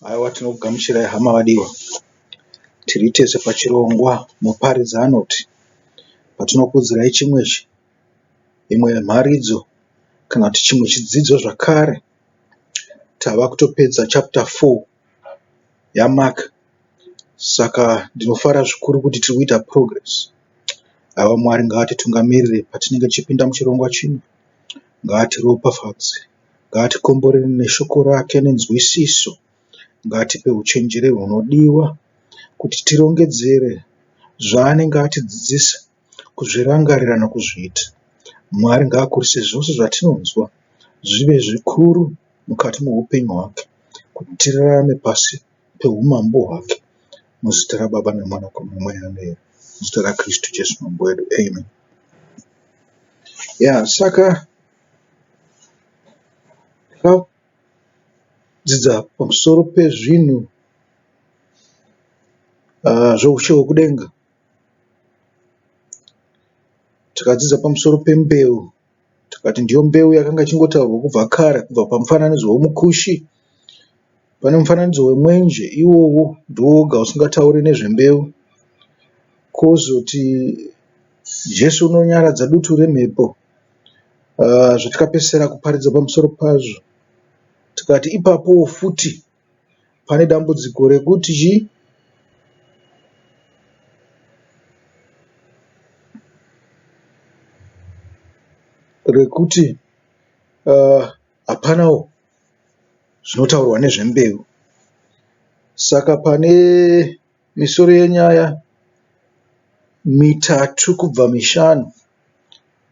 Haiwa tinokugamuchirai hama vadiwa. Tiri tese pachirongwa muparidzi anoti patinokuudzirai chimwe chi imwe mharidzo kana kuti chimwe chidzidzo zvakare. Tava kutopedza chapter 4 yaMark. Saka ndinofara zvikuru kuti tiri kuita progress. Haiwa Mwari ngaatitungamirire patinenge tichipinda muchirongwa chino. Ngaatiropafadze. Ngaatikomborere neshoko rake nenzwisiso. Ngaatipe uchenjeri hunodiwa kuti tirongedzere zvaanenge atidzidzisa, kuzvirangarira nokuzviita. Mwari ngaakurise zvose zvatinonzwa zvive zvikuru mukati meupenyu hwake kuti tirarame pasi peumambo hwake. Muzita raBaba neMwanakomana neMweya Mutsvene. Muzita raKristu Jesu Mambo wedu. Amen. Ya, saka Takadzidza pamusoro pezvinhu zveHushe hwekudenga. Takadzidza pamusoro pembeu. Tikati ndiyo mbeu yakanga ichingotaurwa kubva kare kubva pamufananidzo wemukushi. Pane mufananidzo wemwenje iwowo ndiwo woga usingatauri nezvembeu. Kozoti Jesu unonyaradza dutu remhepo. Zvatakapedzisira kuparidza pamusoro pazvo tikati ipapowo futi pane dambudziko rekuti chii rekuti hapanawo zvinotaurwa nezvembeu. Saka pane misoro yenyaya mitatu kubva mishanu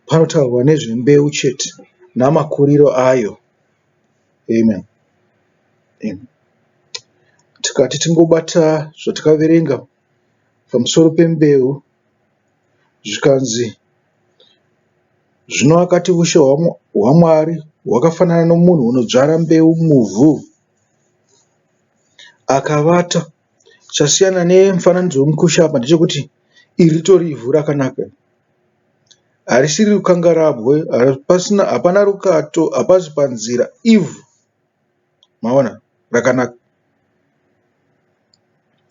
panotaurwa nezvembeu chete namakuriro ayo. Amen. Amen. Tikati tingobata zvatakaverenga pamusoro pembeu zvikanzi zvino akati ushe hwaMwari hwakafanana nomunhu unodzvara mbeu muvhu akavata. Chasiyana nemufananidzo wemukusha apa ndechekuti iri ritori ivhu rakanaka. Harisiri rukangarabwe, hapana rukato, hapasi panzira, ivhu maona rakanaka.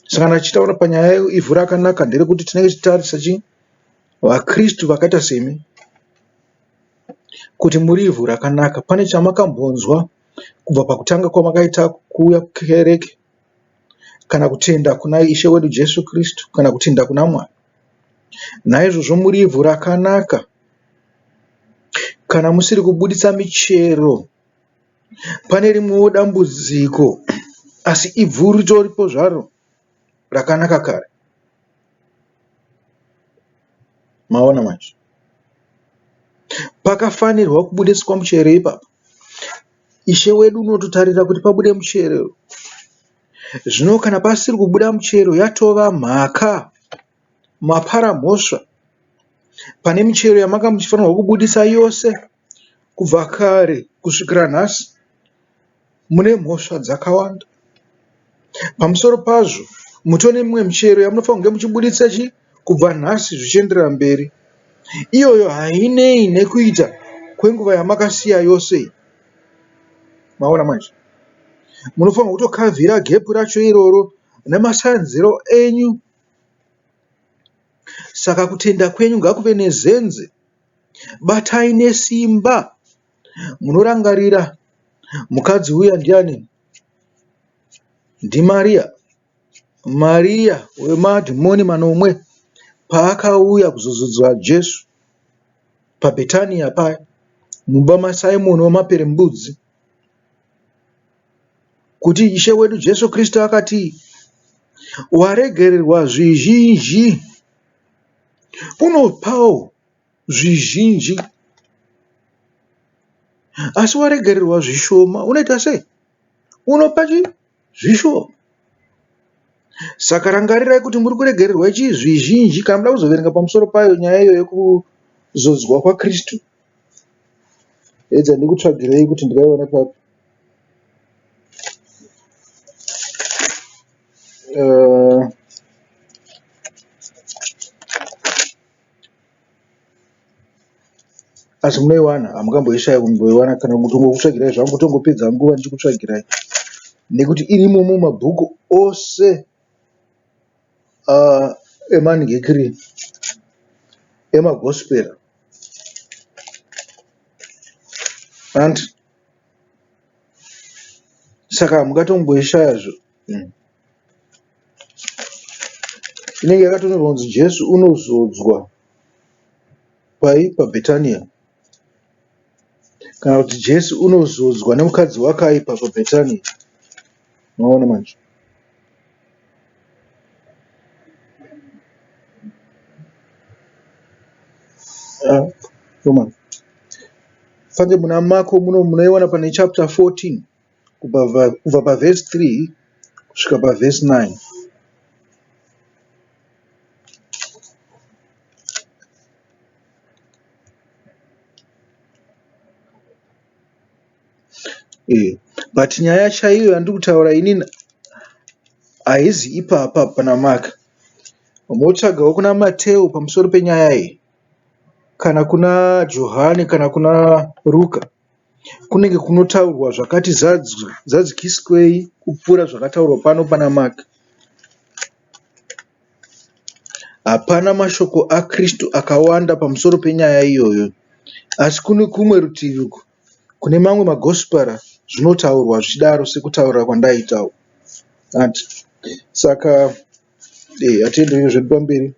Saka kana tichitaura panyaya yeivhu rakanaka nderekuti tinenge tichitarisa chii? VaKristu vakaita semi kuti muri ivhu rakanaka. Pane chamakambonzwa kubva pakutanga kwamakaita kuuya kukereke kana kutenda kuna Ishe wedu Jesu Kristu kana kutenda kuna Mwari. Naizvozvo muri ivhu rakanaka. Kana musiri kubuditsa michero pane rimwewo dambudziko asi ivhu ritoripo zvaro rakanaka kare. Maona manje? Pakafanirwa kubudiswa muchero ipapo. Ishe wedu unototarira kuti pabude muchero. Zvino kana pasiri kubuda muchero yatova mhaka. Mapara mhosva. Pane michero yamanga muchifanirwa kubudisa yose kubva kare kusvikira nhasi. Mune mhosva dzakawanda. Pamusoro pazvo mutove nemimwe michero yamunofanirwa kunge muchibuditsa chii kubva nhasi zvichienderera mberi. Iyoyo hainei nekuita kwenguva yamakasiya yose iyi. Maona manje? Munofanirwa kutokavhira gepu racho iroro nemasanziro enyu. Saka kutenda kwenyu ngakuve nezenze. Batai nesimba. Munorangarira mukadzi uya ndiani? NdiMariya. Mariya wemadhimoni manomwe paakauya kuzozodzwa Jesu paBhetaniya paya mumba maSimoni wamaperembudzi kuti Ishe wedu Jesu Kristu akati waregererwa zvizhinji unopawo zvizhinji asi waregererwa zvishoma unoita sei? Unopa chii? Zvishoma. Saka rangarirai kuti muri kuregererwa chii? Zvizhinji. Kana muda kuzoverenga pamusoro payo nyaya iyoyo yekuzodzwa kwaKristu, edza ndikutsvagirei kuti ndingaiwana papi. Uh, asi munoiwana hamungamboishayi kumboiwana kana kutongokutsvagirai zvangu kutongopedza nguva ndichikutsvagirai. Nekuti irimo mumabhuku ose emanhikiri emagospera. Hanti saka hamungatomboishaya zve. Inenge yakatonyorwa kunzi Jesu unozodzwa pai paBhetaniya kana kuti Jesu unozodzwa nemukadzi wakaipa paBhetaniya. Maona manje. Ah, Fange muna Marko muno munoiwana pane chapter 14 kubva pavhesi 3 kusvika pavhesi 9. Eh, but nyaya chaiyo yandiri kutaura inini haizi ipapa pana Mark. Motsvagawo kuna Mateo pamusoro penyaya iyi kana kuna Johani kana kuna Ruka kunenge kunotaurwa zvakati zadzikiswei kupfuura zvakataurwa pano pana Mark. Hapana mashoko aKristu akawanda pamusoro penyaya iyoyo, asi kune kumwe rutivi uku kune mamwe magosipara zvinotaurwa zvichidaro sekutaura kwandaita uku. Ati saka eh, hatienderere zvedu pamberi.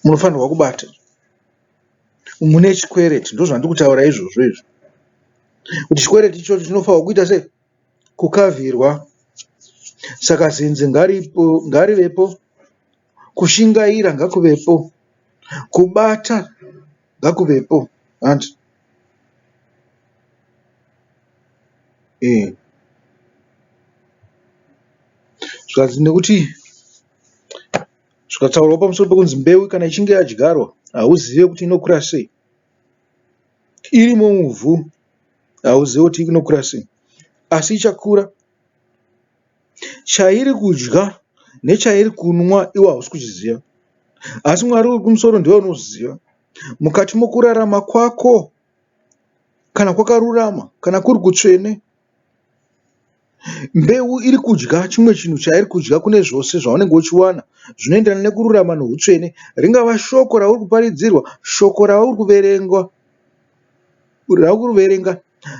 Munofanirwa kubata mune chikwereti, ndozvandiri kutaura izvozvo izvo, kuti chikwereti ichocho chinofanirwa kuita sei? Kukavhirwa. Saka zenze ngaripo, ngarivepo, kushingaira ngakuvepo, kubata ngakuvepo. Hanti eh. Zvikanzi nekuti zvikataurwa pamusoro pekunzi mbeu kana ichinge yadyarwa hauzive kuti inokura sei. Irimo muvhu hauzive kuti inokura sei asi ichakura. Chairi kudya nechairi kunwa iwe hausi kuchiziva asi Mwari wekumusoro ndiye unoziva. Mukati mokurarama kwako kana kwakarurama kana kuri kutsvene Mbeu iri kudya chimwe chinhu chairi kudya kune zvose zvaunenge uchiwana zvinoenderana nekururama nehutsvene. Ringava shoko rauri kuparidzirwa, shoko rauri kuverengwa, rauri kuverenga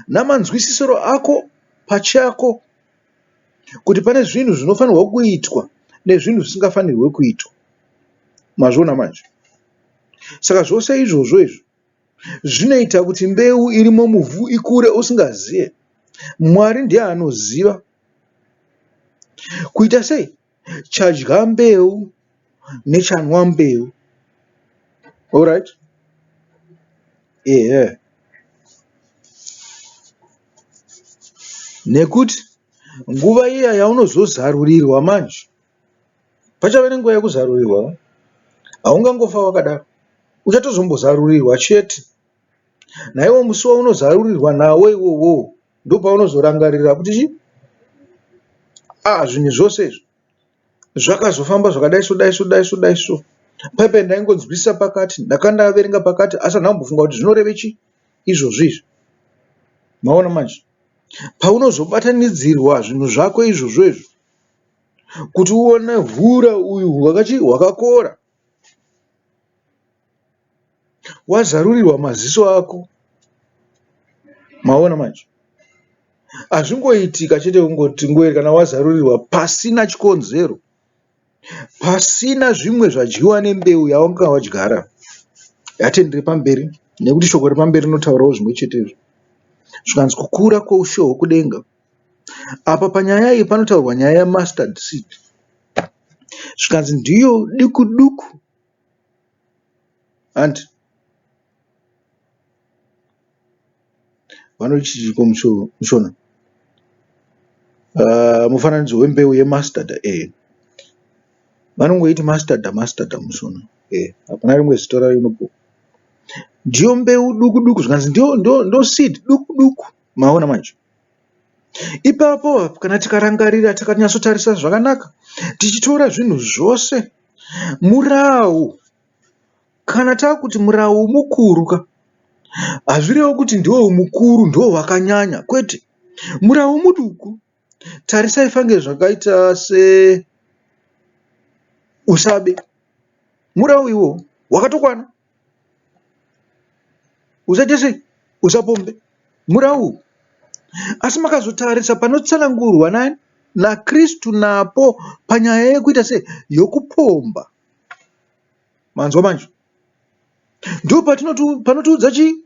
namanzwisisiro ako pachako kuti pane zvinhu zvinofanirwa kuitwa nezvinhu zvisingafanirwe kuitwa. Mazviona manje? Saka zvose izvozvo izvo Zvinoita kuti mbeu irimo muvhu ikure usingazive. Mwari ndiye anoziva. Kuita sei? Chadya mbeu nechanwa mbeu. Alright? Ehe. Nekuti nguva iya yaunozozarurirwa manje, Pachave nenguva yekuzarurirwa. Haungangofa wakadaro. Uchatozombozarurirwa chete. Naiwo musi waunozarurirwa nawo iwowo ndopaunozorangarira kuti chii? Ah, zvinhu zvose izvi zvakazofamba zvakadai so dai so dai so dai so. Paipai ndaingonzwisisa pakati, ndakanga ndaverenga pakati asi handina kumbofunga kuti zvinoreve chii izvozvi izvi. Maona manje? Paunozobatanidzirwa zvinhu zvako izvozvo izvo kuti uone hura uyu hwakachi hwakakora wazarurirwa maziso ako maona manje hazvingoitika chete kungoti ngoeri kana wazarurirwa pasina chikonzero pasina zvimwe zvadyiwa nembeu yawanga wadyara yatendere pamberi nekuti shoko repamberi rinotaurawo zvimwe chetezvo zvikanzi kukura kwoushe hwokudenga Apa panyaya iyi panotaurwa nyaya yemustard seed zvikanzi ndiyo duku duku hanti vanoti chiiko mushona mufananidzo wembeu yemustard eh vanongoiti mustard mustard mushona eh hapana rimwe zita rayo inopiwa ndiyo mbeu duku duku zvikanzi ndiyo seed duku duku maona manje. Ipapo kana tikarangarira tikanyatsotarisa zvakanaka tichitora zvinhu zvose murau kana takuti murau mukuru ka hazvirevi kuti ndiwo mukuru ndiwo wakanyanya kwete. Murawu muduku. Tarisai fange zvakaita se usabe. Murawu iwowo wakatokwana. Usaite sei? Usapombe. Murawu. Asi makazotarisa panotsanangurwa nani? NaKristu napo panyaya yekuita sei? Yokupomba. Manzwa manje? Ndipo panotiudza chii?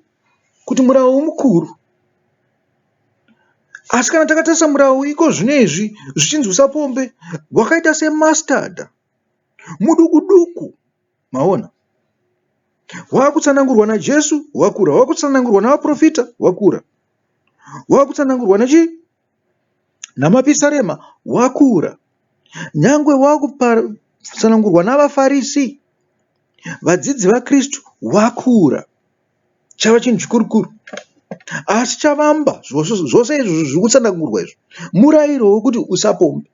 Kuti murawu mukuru. Asi kana takatarisa murawu iko zvino izvi zvichinzi usapombe wakaita semustard muduku duku maona wakutsanangurwa naJesu wakura wakutsanangurwa navaprofita wakura wakutsanangurwa nechii namapisarema wakura nyangwe wakutsanangurwa navaFarisi vadzidzi vaKristu wakura chava chinhu chikurukuru asi chavamba zvose izvozvo zviri kutsanangurwa izvo murayiro wekuti usapombe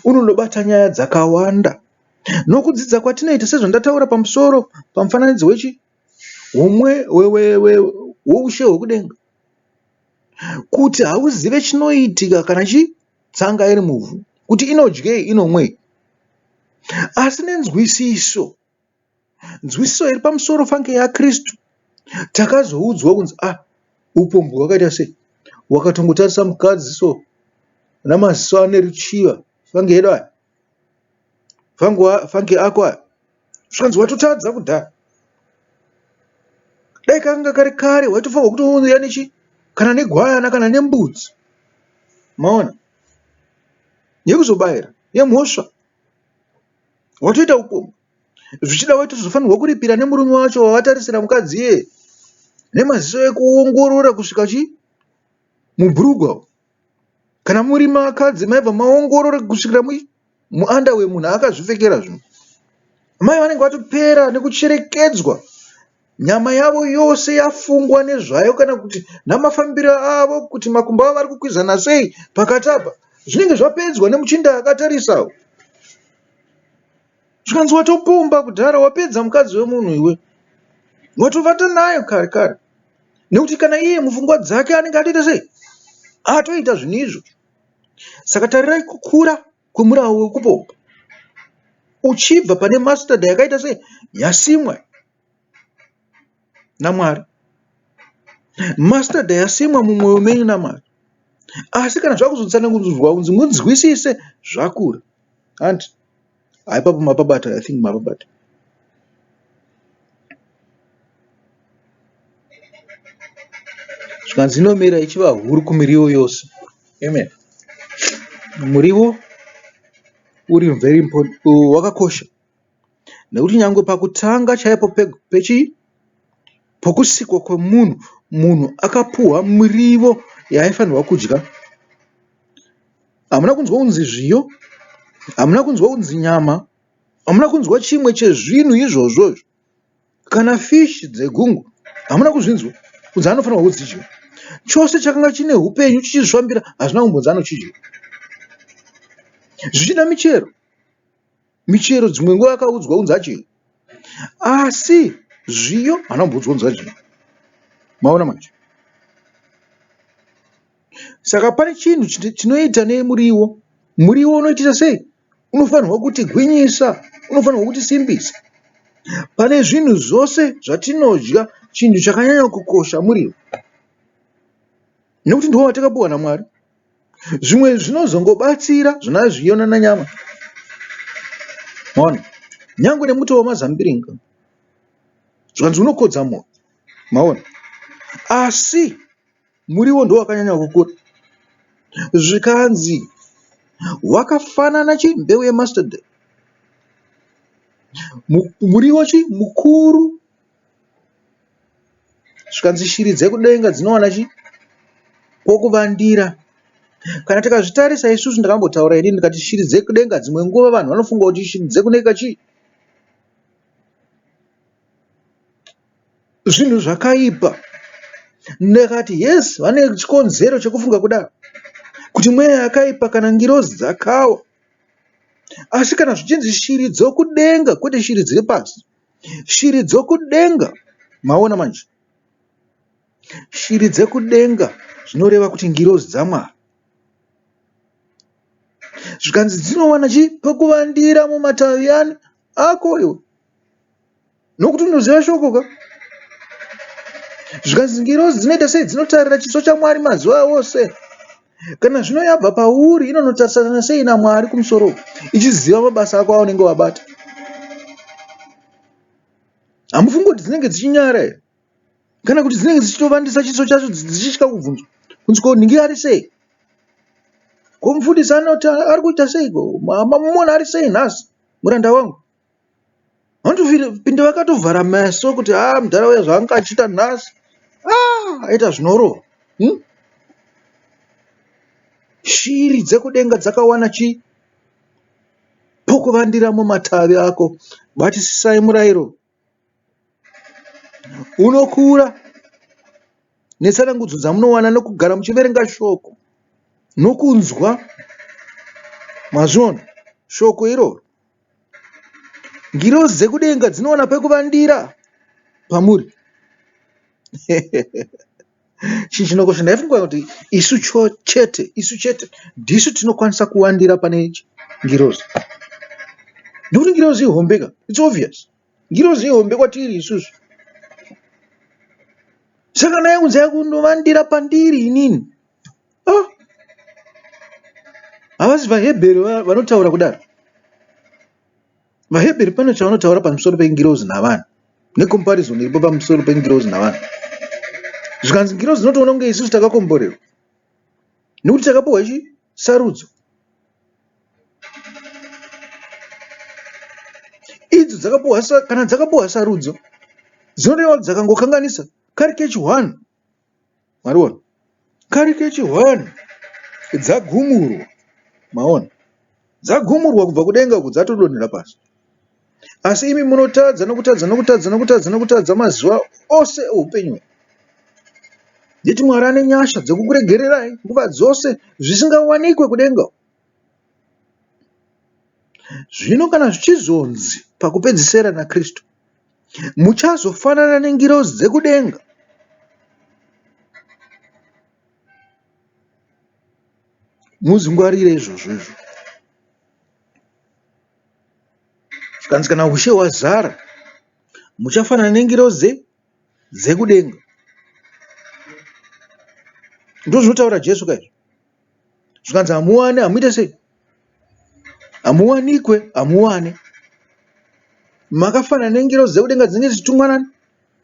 unondobata nyaya dzakawanda nokudzidza kwatinoita sezvandataura pamusoro pamufananidzo wechi homwe weushe hwekudenga kuti hauzive chinoitika kana chi tsanga iri muvhu kuti inodyei inomwei asi nenzwisiso Nzwisiso iri pamusoro fanike yaKristu. Takazoudzwa kunzi ah upombwe hwakaita sei? Wakatongotarisa mukadzi so namaziso ane ruchiva fanike edu aya fanike ako aya zvikanzi watotadza kudhara. Dai kanga kari kare waitofanirwa kutouya nechi kana negwayana kana nembudzi maona yekuzobayira yemhosva watoita upombwe. Zvichida waitozofanirwa kuripira nemurume wacho wawatarisira mukadzi iyeye nemaziso ekuongorora kusvika chii mubhurugwa kana muri makadzi maibva maongorora kusvikira muunderwear munhu akazvipfekera zvino. Mai vanenge vatopera nekucherekedzwa nyama yavo yose yafungwa nezvayo kana kuti namafambiro avo kuti makumbo avo ari kukwizana sei pakati apa zvinenge zvapedzwa nemuchinda akatarisa. Zvikanzi watopomba kudhara wapedza mukadzi wemunhu iwe. Watovata naye kare kare. Nekuti kana iye mupfungwa dzake anenge atoita sei? Atoita zvinhu izvo. Saka tarirai kukura kwemurawo wekupomba. Uchibva pane mustard yakaita sei? Yasimwa naMwari. Mustard yasimwa mumwoyo menyu naMwari. Asi kana zvakuzotsanangudzwa kunzi munzwisise zvakura. Hanti? Haa ipapo mapabata I think mapabata. Zvikanzi inomera ichiva huru kumiriwo yose. Amen. Muriwo uri very important, wakakosha nekuti nyangwe pakutanga chaipo pechii pokusikwa kwemunhu, munhu akapuhwa muriwo yaaifanirwa kudya. Hamuna kunzwa kunzi zviyo, hamuna kunzwa kunzi nyama, hamuna kunzwa chimwe chezvinhu izvozvo izvo. Kana fish dzegungwa hamuna kuzvinzwa kunzi anofanirwa kudzidya. Chose chakanga chine hupenyu chichizvifambira hazvina kumbonzi anochidya. Zvichida michero. Michero dzimwe nguva akaudzwa kunzi adye asi zviyo haana kumboudzwa kunzi adye. Maona manje? Saka pane chinhu chinoita nemuriwo. Muriwo unoitisa sei? Unofanirwa kutigwinyisa, unofanirwa kutisimbisa. Pane zvinhu zvose zvatinodya chinhu chakanyanya kukosha muriwo nekuti ndiwo watakapiwa naMwari. Zvimwe zvinozongobatsira zvona zviyo nanyama. Maona? Nyangwe nemuto wemazambiringa zvikanzi unokodza moyo. Maona? Asi muriwo ndiwo wakanyanya kukura. Zvikanzi wakafanana chii mbeu yemustard. Muriwo chii mukuru. Zvikanzi shiri dzekudenga dzinowana chii pokuvandira. Kana tikazvitarisa isusu ndakambotaura ini ndikati shiri dzekudenga dzimwe nguva vanhu vanofunga kuti shiri dzekudenga chii zvinhu zvakaipa. Ndakati yes vane chikonzero chekufunga kudaro kuti mweya yakaipa kana ngirozi dzakawa. Asi kana zvichinzi shiri dzokudenga kwete shiri dziri pasi. Shiri dzokudenga maona manje. Shiri dzekudenga Zvinoreva kuti ngirozi dzaMwari. Zvikanzi dzinowana chii? Pekuvandira mumatavi ani? Ako iwe. Nokuti unoziva shoko ka? Zvikanzi ngirozi dzinoita sei? Dzinotarira chiso chaMwari mazuva ose. Kana zvino yabva pauri inonotarisana sei naMwari kumusoro uko ichiziva mabasa ako aunenge wabata? Hamufungi kuti dzinenge dzichinyara here? Kana kuti dzinenge dzichitovandisa chiso chacho dzichitya kubvunzwa kunzi ko nhingi ari sei? Ko mufundisi anoti ari kuita seiko? Mamuona ari sei nhasi muranda wangu? Vanotopinda vakatovhara meso kuti haa mudhara uya zvaanga achiita nhasi ah aita zvinorova. Hmm? Shiri dzekudenga dzakawana chii? Pokuvandira mumatavi ako. Batisisai murayiro unokura netsanangudzo dzamunowana nokugara muchiverenga shoko nokunzwa mazviona shoko iroro. Ngirozi dzekudenga dzinowana pekuvandira pamuri. Chinhu chinokosha ndaifunga kuti isu chete, isu chete ndisu tinokwanisa kuvandira pane ngirozi. Nekuti ngirozi ihombe ka, it's obvious. Ngirozi ihombe kwatiri isusu. Saka naye kunzi yakunovandira pandiri inini. Oh. Havasi vaHebheru vanotaura kudaro. VaHebheru pane chavanotaura pamusoro pengirozi navanhu necomparison iripo pamusoro pengirozi navanhu. Zvikanzi ngirozi dzinotoona kunge isusu takakomborerwa nekuti takapiwa chi sarudzo. Idzo dzakapiwa kana dzakapiwa sarudzo dzinoreva kuti dzakangokanganisa kari kechi one Mariona? Kari kechi one dzagumurwa. Maona? Dzagumurwa kubva kudenga uku dzatodonhera pasi. Asi imi munotadza nokutadza nokutadza nokutadza nokutadza mazuva ose eupenyu hwenyu. Nditi Mwari ane nyasha dzekukuregererai nguva dzose zvisingawanikwe kudenga uku. Zvino kana zvichizonzi pakupedzisira naKristu, muchazofanana nengirozi dzekudenga. Muzvingwarire izvozvo izvo. Zvikanzi kana ushe hwazara, muchafanana nengirozi dzekudenga. Ndozvinotaura Jesu ka izvi. Zvikanzi hamuwane, hamuite sei? Hamuwanikwe, hamuwane. Makafanana nengirozi dzekudenga dzinenge dzichitumwa nani?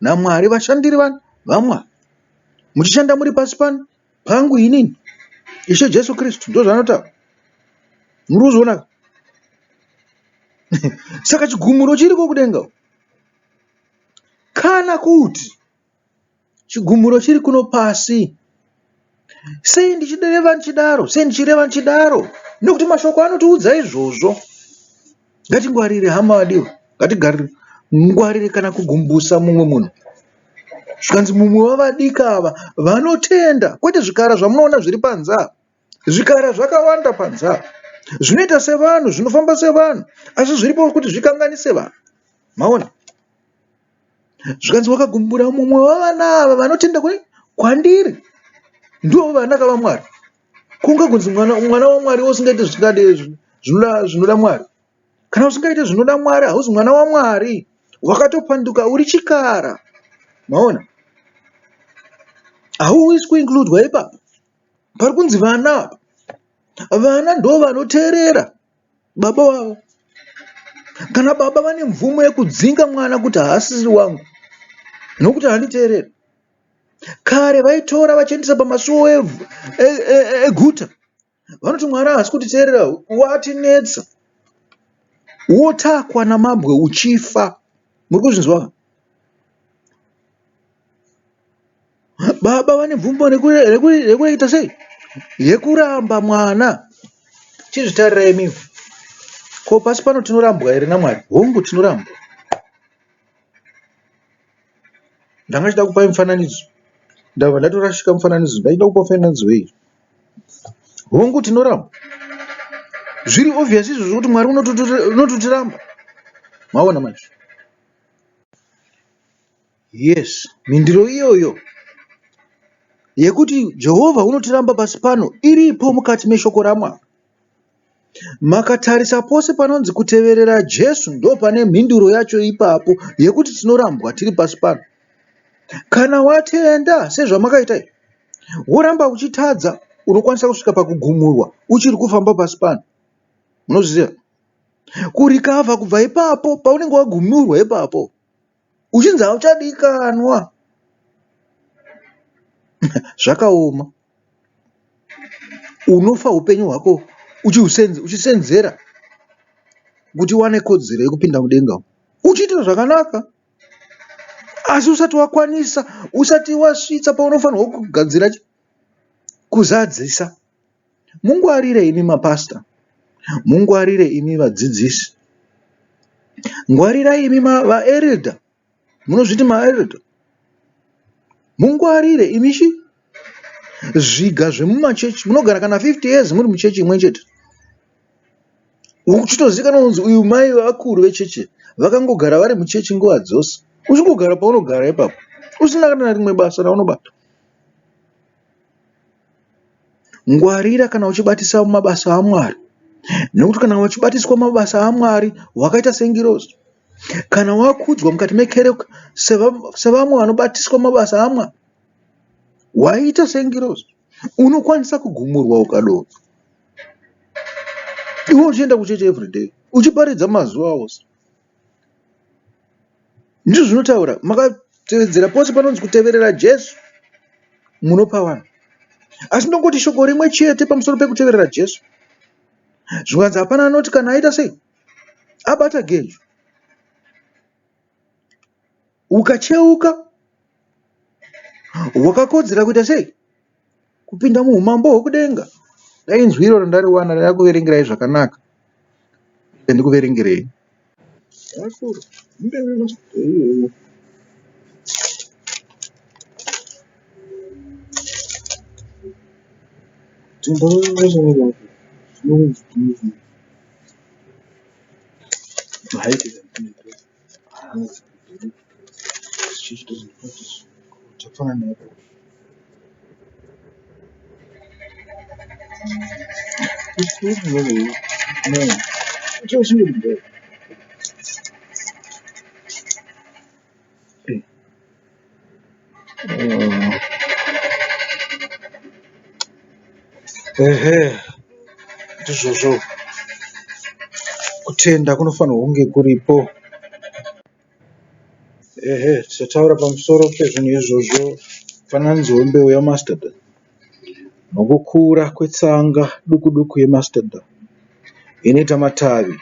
NaMwari, vashandiri vani? VaMwari. Muchishanda muri pasi pano pangu inini, Ishe Jesu Kristu. Ndozvaanotaura. Muri kuzviona? Saka chigumuro chiriko kudenga uko. Kana kuti Chigumuro chiri kuno pasi. Sei ndichireva ndichidaro? Sei ndichireva ndichidaro? Nekuti mashoko anotiudza izvozvo. Ngatingwarire hama vadiwa. Ngatingwarire kana kugumbusa mumwe munhu. Zvikanzi mumwe wavadiki ava vanotenda, kwete zvikara zvamunoona zviri panze apa. Zvikara zvakawanda panze apa. Zvinoita sevanhu, zvinofamba sevanhu, asi zviripo kuti zvikanganise vanhu. Maona? Zvikanzi wakagumbura mumwe wavana ava vanotenda kwandiri. Ndivo vana ka vaMwari. Kungagonzi mwana, mwana waMwari usingaite zvisingade zvinoda, zvinoda Mwari. Kana usingaite zvinoda Mwari hauzi mwana waMwari. Wakatopanduka uri chikara. Maona? Hauisi kuincludwa ipapo. Pari kunzi vana apa. Vana ndo vanoteerera baba vavo. Kana baba vane mvumo yekudzinga mwana kuti haasisiri wangu nokuti haanditeereri. Kare vaitora vachiendesa pamasuo eguta. Vanoti Mwari haasi kutiteerera watinetsa. Wotakwa namabwe uchifa. Muri kuzvinzwa? Baba vane mvumo yekuita sei? Yekuramba mwana. Chizvitarirai imimi. Ko pasi pano tinorambwa here naMwari? Hongu tinorambwa. Ndanga ndichida kupai mufananidzo. Ndabva ndatorashika mufananidzo. Ndaida kupa mufananidzo wei? Hongu tinorambwa. Zviri obvious izvozvo kuti Mwari unototiramba. Maona manje? Yes, mhinduro iyoyo. yekuti Jehovha unotiramba pasi pano iripo mukati meshoko raMwari. Makatarisa pose panonzi kuteverera Jesu ndopane mhinduro yacho ipapo yekuti tinorambwa tiri pasi pano. Kana watenda sezvamakaita izvi, woramba uchitadza unokwanisa kusvika pakugumurwa uchiri kufamba pasi pano. Munozviziva? Kurikavha kubva ipapo paunenge wagumurwa ipapo uchinzi hauchadikanwa zvakaoma. Unofa upenyu hwako uchisenzera kuti uwane kodzero yekupinda mudenga umu uchiita zvakanaka asi usati wakwanisa usati wasvitsa paunofanirwa kugadzira kuzadzisa. Mungwarire imi mapastor, mungwarire imi vadzidzisi, ngwarirai imi vaeredha, munozviti maelder, mungwarire imi chi zviga zvemumachechi munogara kana 50 years muri muchechi imwe chete uchitozikanwa kunzi uyu mai vakuru vechechi vakangogara vari muchechi nguva dzose uchingogara paunogara ipapo usina kana rimwe basa raunobata. Ngwarira kana uchibatisa mabasa aMwari nekuti kana uchibatiswa mabasa aMwari wakaita sengirozi. Kana wakudzwa mukati mekereke sevamwe vanobatiswa mabasa aMwari waita sengirozi unokwanisa kugumurwa ukadonha. Iwe uchienda kuchechi everyday uchiparidza mazuva ose. Ndizvo zvinotaura makatevedzera pose panonzi kuteverera Jesu munopawana. Asi ndongoti shoko rimwe chete pamusoro pekuteverera Jesu. Zvikanzi hapana anoti kana aita sei abata gejo ukacheuka wakakodzera kuita sei kupinda muumambo hwokudenga. Dai inzwi iroro ndariwana ndakuverengerai zvakanaka. Ndikuverengerei. Ehe ndizvozvo kutenda kunofanirwa kunge kuripo. Ehe tichataura pamusoro pezvinhu izvozvo mufananidzo wembeu yamustard nokukura kwetsanga duku duku yemustard inoita matavi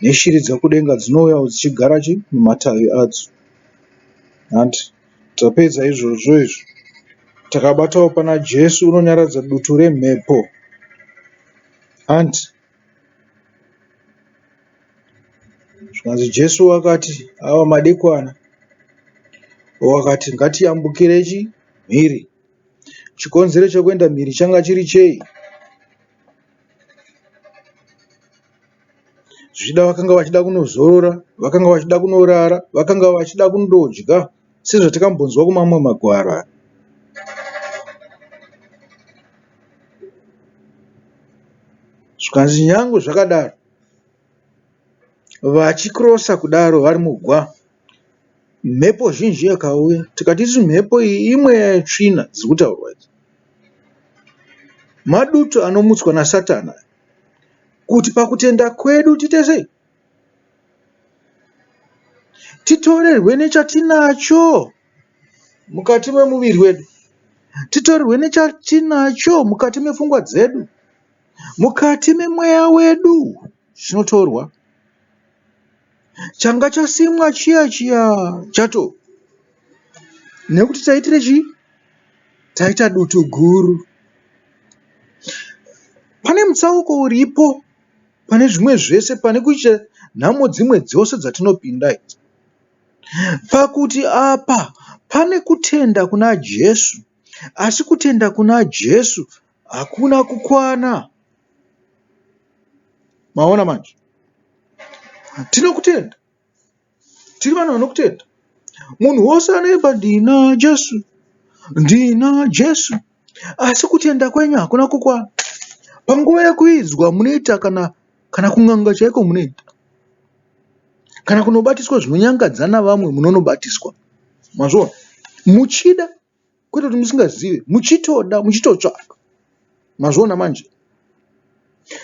neshiri dzekudenga dzinouyawo dzichigara chii mumatavi adzo. Hanti tapedza izvozvo izvo takabatawo pana Jesu unonyaradza dutu remhepo. Hanti Zvikanzi Jesu wakati ava madekwana wakati ngatiyambukire chi mhiri. Chikonzero chekuenda mhiri changa chiri chei? Zvichida vakanga vachida kunozorora, vakanga vachida kunorara, vakanga vachida kundodya sezvatakambonzwa kumamwe magwaro aya. Zvikanzi nyangwe zvakadaro vachikirosa kudaro vari mugwa mhepo zhinji yakauya tikati isusu mhepo iyi imweya yetsvina dziri kutaurwa idzi. Madutu anomutswa nasatani aya kuti pakutenda kwedu tiite sei? Titorerwe nechatinacho mukati memuviri wedu, titorerwe nechatinacho mukati mepfungwa dzedu. Mukati memweya wedu chinotorwa. Changa chasimwa chiya chiya chato nekuti taitire chii? Taita dutu guru. Pane mutsauko uripo pane zvimwe zvese pane kuita nhamo dzimwe dzose dzatinopinda idzi. Pakuti apa pane kutenda kuna Jesu asi kutenda kuna Jesu Hakuna kukwana. Maona manje? Tinokutenda. Tiri vanhu vanokutenda. Munhu wose anoimba ndina Jesu. Ndina Jesu. Asi kutenda kwenyu hakuna kukwana. Panguva yekuidzwa munoita kana kana kun'anga chaiko munoita. Kana kunobatiswa zvinonyangadza navamwe munonobatiswa. Mazviona? Muchida kwete kuti musingazive, muchitoda, muchitotsvaka. Mazviona manje?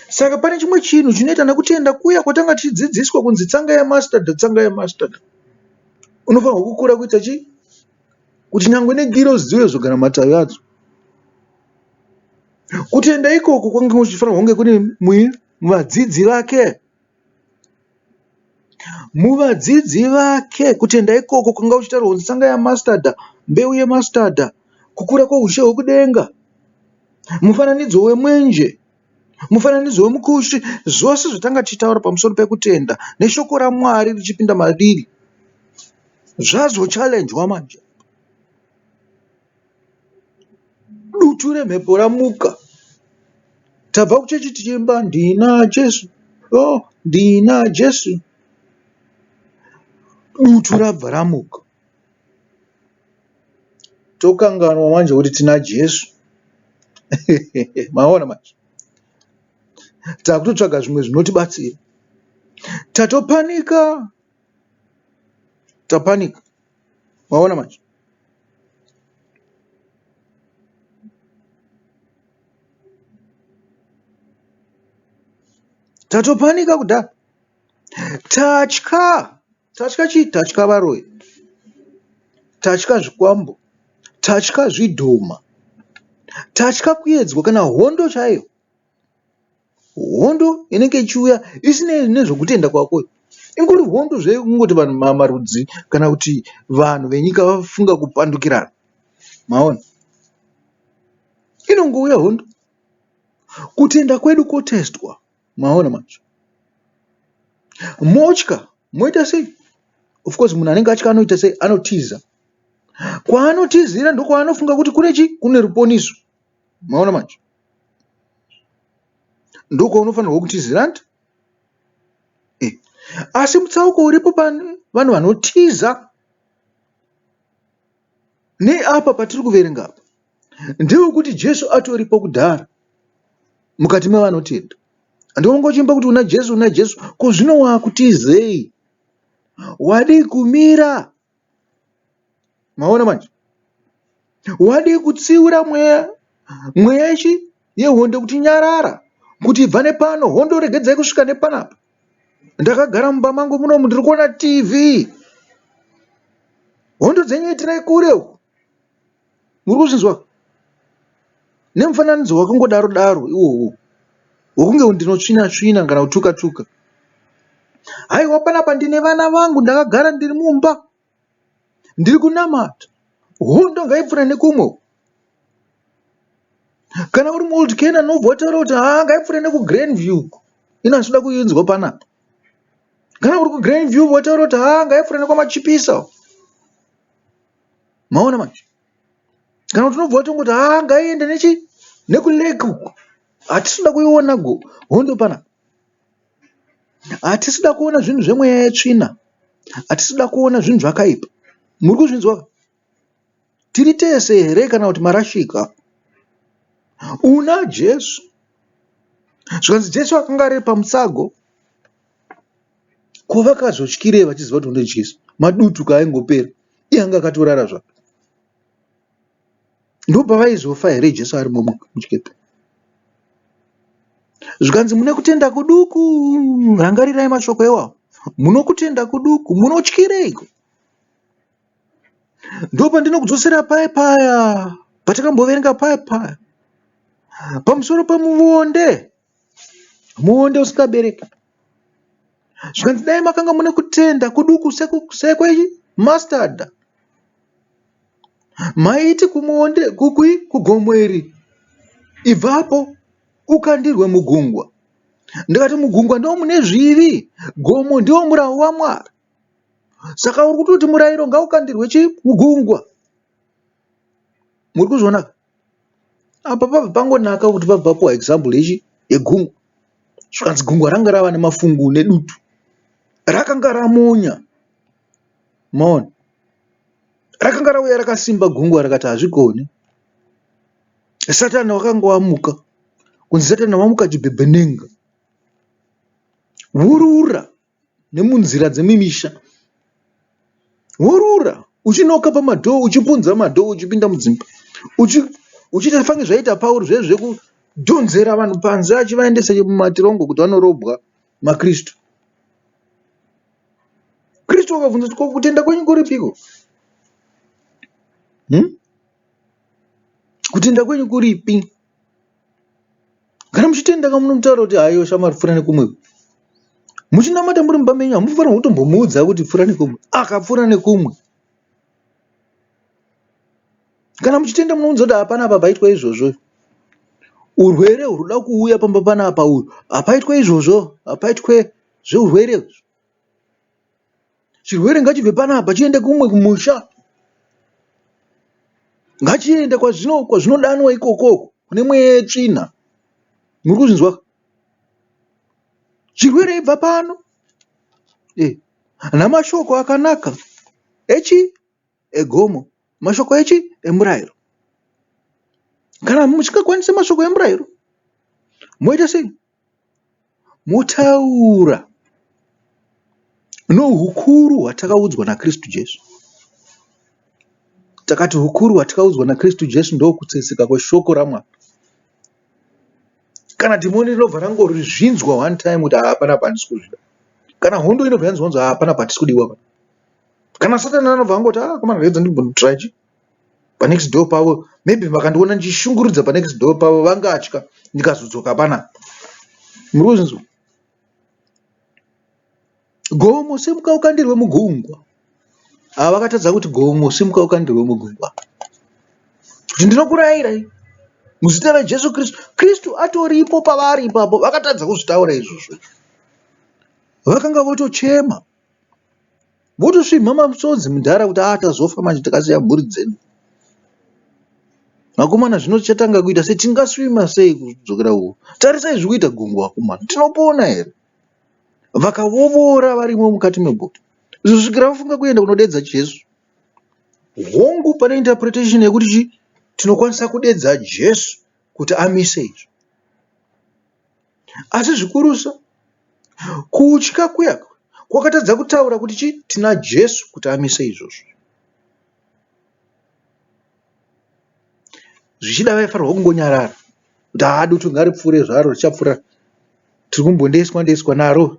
Saka pane chimwe chinhu chinoita nekutenda kuya kwatanga tichidzidziswa kunzi tsanga yemustard, tsanga yemustard. Unofanirwa kukura kuita chii? Kuti nyangwe nengirozi dziuye kuzogara mumatavi adzo. Kutenda ikoko kwanga kuchifanirwa kunge kune muvadzidzi vake. Muvadzidzi vake kutenda ikoko kwanga kuchitaurwa kunzi tsanga yemustard, mbeu yemustard, kukura kweushe hwekudenga, mufananidzo wemwenje, mufananidzo wemukushi, zvose zvatanga tichitaura pamusoro pekutenda neshoko raMwari richipinda mariri zvazochallenjwa manje. Dutu remhepo ramuka. Tabva kuchechi tichiimba ndina Jesu, oh ndina Jesu. Dutu rabva ramuka. Tokanganwa manje kuti tina Jesu. Maona manje? Takutotsvaga zvimwe zvinotibatsira. Tatopanika. Tapanika. Maona manje? Tatopanika kudhara. Tatya. Tatya chii? Tatya varoyi. Tatya zvikwambo. Tatya zvidhoma. Tatya kuedzwa kana hondo chaiyo. Hondo inenge ichiuya isinei nezvekutenda kwako. Ingori hondo zve kungoti vanhu marudzi kana kuti vanhu venyika vafunga kupandukirana. Maona? Inongouya hondo. Kutenda kwedu kwotestwa. Maona manje? Motya, moita sei? Of course munhu anenge atya anoita sei? Anotiza. Kwaanotizira ndokwaanofunga kuti kune chii? Kune ruponiso. Maona manje? Ndokwaunofanirwa kutizira hanti? Eh. Asi mutsauko uripo pane vanhu vanotiza neapa patiri kuverenga apa ndewekuti Jesu atoripo kudhara mukati mevanotenda. Ndiwonga uchiimba kuti una Jesu, una Jesu, ko zvino wakutizei? Wadii kumira? Maona manje? Wadii kutsiura mweya mweya ichi yehondo kuti nyarara, kuti ibva nepano, hondo regedzai kusvika nepanapa. Ndakagara mumba mangu munomu ndiri kuona TV. Hondo dzenyu itirai kure uko. Muri kuzvinzwa? Nemufananidzo wakangodaro daro iwowo wokunge ndinotsvina tsvina kana kutuka tuka. Haiwa panapa ndine vana vangu ndakagara ndiri mumba ndiri kunamata. Hondo ngaipfuure nekumwe uko. Kana uri muOld Canaan unobva wataura kuti haa ngaipfuure nekuGrand View uko. Ini handisi kuda kuinzwa panapa. Kana uri kuGrand View wotaura kuti haa ngaipfuure nekwaMachipisa uko. Maona manje? Kana kuti unobva watongoti haa ngaiende nechi nekulake uko. Hatisi kuda kuiona go hondo panapa. Hatisi kuda kuona zvinhu zvemweya yetsvina. Hatisi kuda kuona zvinhu zvakaipa. Muri kuzvinzwa? Tiri tese here kana kuti marashika? Una Jesu. Zvikanzi Jesu akanga ari pamutsago. Ko vakazotyirei vachiziva kuti unotyisa? Madutu kaaingopera. Iye anga akatorara zvake. Ndopavaizofa here Jesu arimo muchikepe? Zvikanzi mune kutenda kuduku, rangarirai mashoko iwawo. Munokutenda kuduku, munotyireiko? Ndopandinokudzosera paya paya patakamboverenga paya paya pamusoro pemuvonde Muonde usingabereki. Zvikanzi dai makanga mune kutenda kuduku sekwe mustard. Maiti kumuonde kukwi kugomo iri ibvapo ukandirwe mugungwa. Ndikati mugungwa ndo mune zvivi, gomo ndiwo murawo waMwari. Saka uri kutoti murayiro ngaukandirwe chi mugungwa. Muri kuzviona? Apa pabva pangonaka kuti pabva papuwa example yechi yegungwa. Zvikanzi gungwa ranga rava nemafungu nedutu. Rakanga ramonya. Maona? Rakanga rauya rakasimba gungwa rakati hazvigoni. Satani wakanga wamuka. Kunzi Satani wamuka chibhebhenenga. Worura nemunzira dzemumisha. Worura uchinoka pamadhoo uchipunza madhoo uchipinda mudzimba. Uchiita fange zvaiita Pauro zviye zvekudhonzera vanhu panze achivaendesa mumatirongo kuti vanorobwa maKristu. Kristu akabvunza kuti ko kutenda kwenyu kuripiko? Kutenda kwenyu kuripi? Kana muchitenda ka munotaura kuti haiwa shamwari pfuura nekumwe. Muchinamata muri mumba menyu hamufanirwi kutombomuudza kuti pfuura nekumwe. Akapfuura nekumwe. Kana muchitenda munoudza kuti hapana apa paitwa izvozvo. Urwere hunoda kuuya pamba panapa uyu hapaitwe izvozvo, hapaitwe zveurwere. Chirwere ngachibve panapa chiende kumwe kumusha. Ngachiende kwazvino kwazvinodanwa ikoko kune mweya yetsvina. Muri kuzvinzwa? Chirwere ibva pano. Eh, namashoko akanaka echi egomo, mashoko echi emurayiro. Kana musingakwanisi mashoko emurayiro, moita sei? Motaura nohukuru hwatakaudzwa naKristu Jesu. Takati hukuru hwatakaudzwa naKristu Jesu ndokutsetseka kweshoko raMwari. Kana dhimoni rinobva rangorizvinzwa one time kuti hapana pandisi kuzvida. Kana hondo inobva yanzwa kunzi hapana patisi kudiwa pa. Kana Satani anobva angoti ah komana regedza ndimbonotraya chi panext door pavo maybe vakandiona ndichishungurudza panext door pavo vangatya ndikazodzoka panapa. Muri kuzvinzwa? Gomo simuka ukandirwe mugungwa. Ava vakatadza kuti gomo simuka ukandirwe mugungwa. Kuti ndinokurayirai muzita raJesu Kristu. Kristu atoripo pavari ipapo vakatadza kuzvitaura izvozvo. Vakanga votochema. Votosvimha masodzi mudhara kuti ah tazofa manje takasiya mhuri dzedu. Vakomana zvino tichatanga kuita sei tingasvima sei kudzokera uko. Tarisai zviri kuita gungwa vakomana tinopona here? Vakavovora varimo mukati mebhoti kusvikira vafunga kuenda kunodedza Jesu. Hongu pane interpretation yekuti chi tinokwanisa kudedza Jesu kuti amise izvi. Asi zvikurusa kutya kuya kwakatadza kutaura kuti chi tina Jesu kuti amise izvozvo. Zvichida vaifanirwa kungonyarara kuti haa dutu ngaripfuure zvaro richapfuura tiri kumbondeiswa ndeiswa naro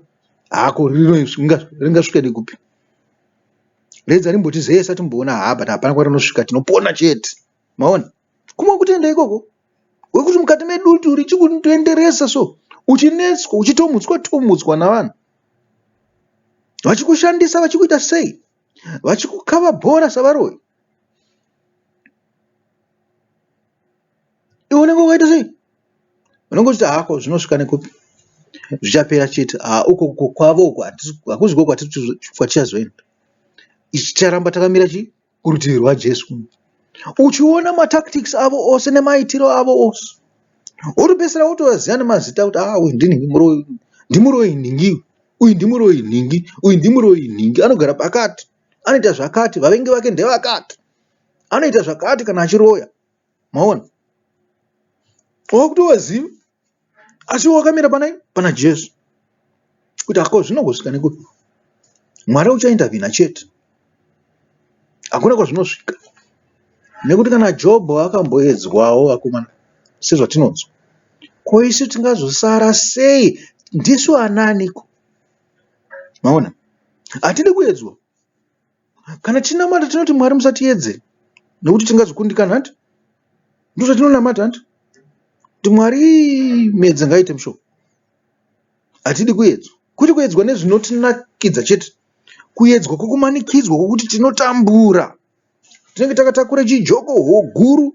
hako ringasvike nekupi. Redza rimbotizeyesa timboona haa but hapana kwarinosvika tinopona chete. Maona? Kumwe kutenda ikoko wekuti mukati medutu richikutenderesa so uchinetswa uchitomutswa tomutswa navanhu vachikushandisa vachikuita sei vachikukava bhora savaroyi iwe unenge wakaita sei unenge uchiti hako zvinosvika nekupi zvichapera chete haa uko kwavo uko hakuziko kwatichazoenda ichi ticharamba takamira chii kurutivi rwaJesu uchiona matactics avo ose nemaitiro avo ose wotopedzisira wotovaziva nemazita kuti ah uyu ndinhingi muroyi ndimuroyi nhingi uyu ndimuroyi nhingi uyu ndimuroyi nhingi anogara pakati anoita zvakati vavengi vake ndevakati anoita zvakati kana achiroya maona wakutovaziva asi wakamira pana pana Jesu kuti ako zvinongosvika nekupi Mwari uchaintervene chete hakuna kwazvinosvika nekuti kana Jobho akamboedzwawo vakomana sezvatinonzwa ko isu tingazosara sei ndisu ananiko maona hatidi kuedzwa Kana tichinamata tinoti Mwari musatiedze nekuti tingazokundikana hanti? Ndozvatinonamata hanti? Kuti Mwari miedze ngaiite mushoma. Hatidi kuedzwa. Kwete kuedzwa nezvinotinakidza chete. Kuedzwa kwokumanikidzwa kwokuti tinotambura. Tinenge takatakura chijoko guru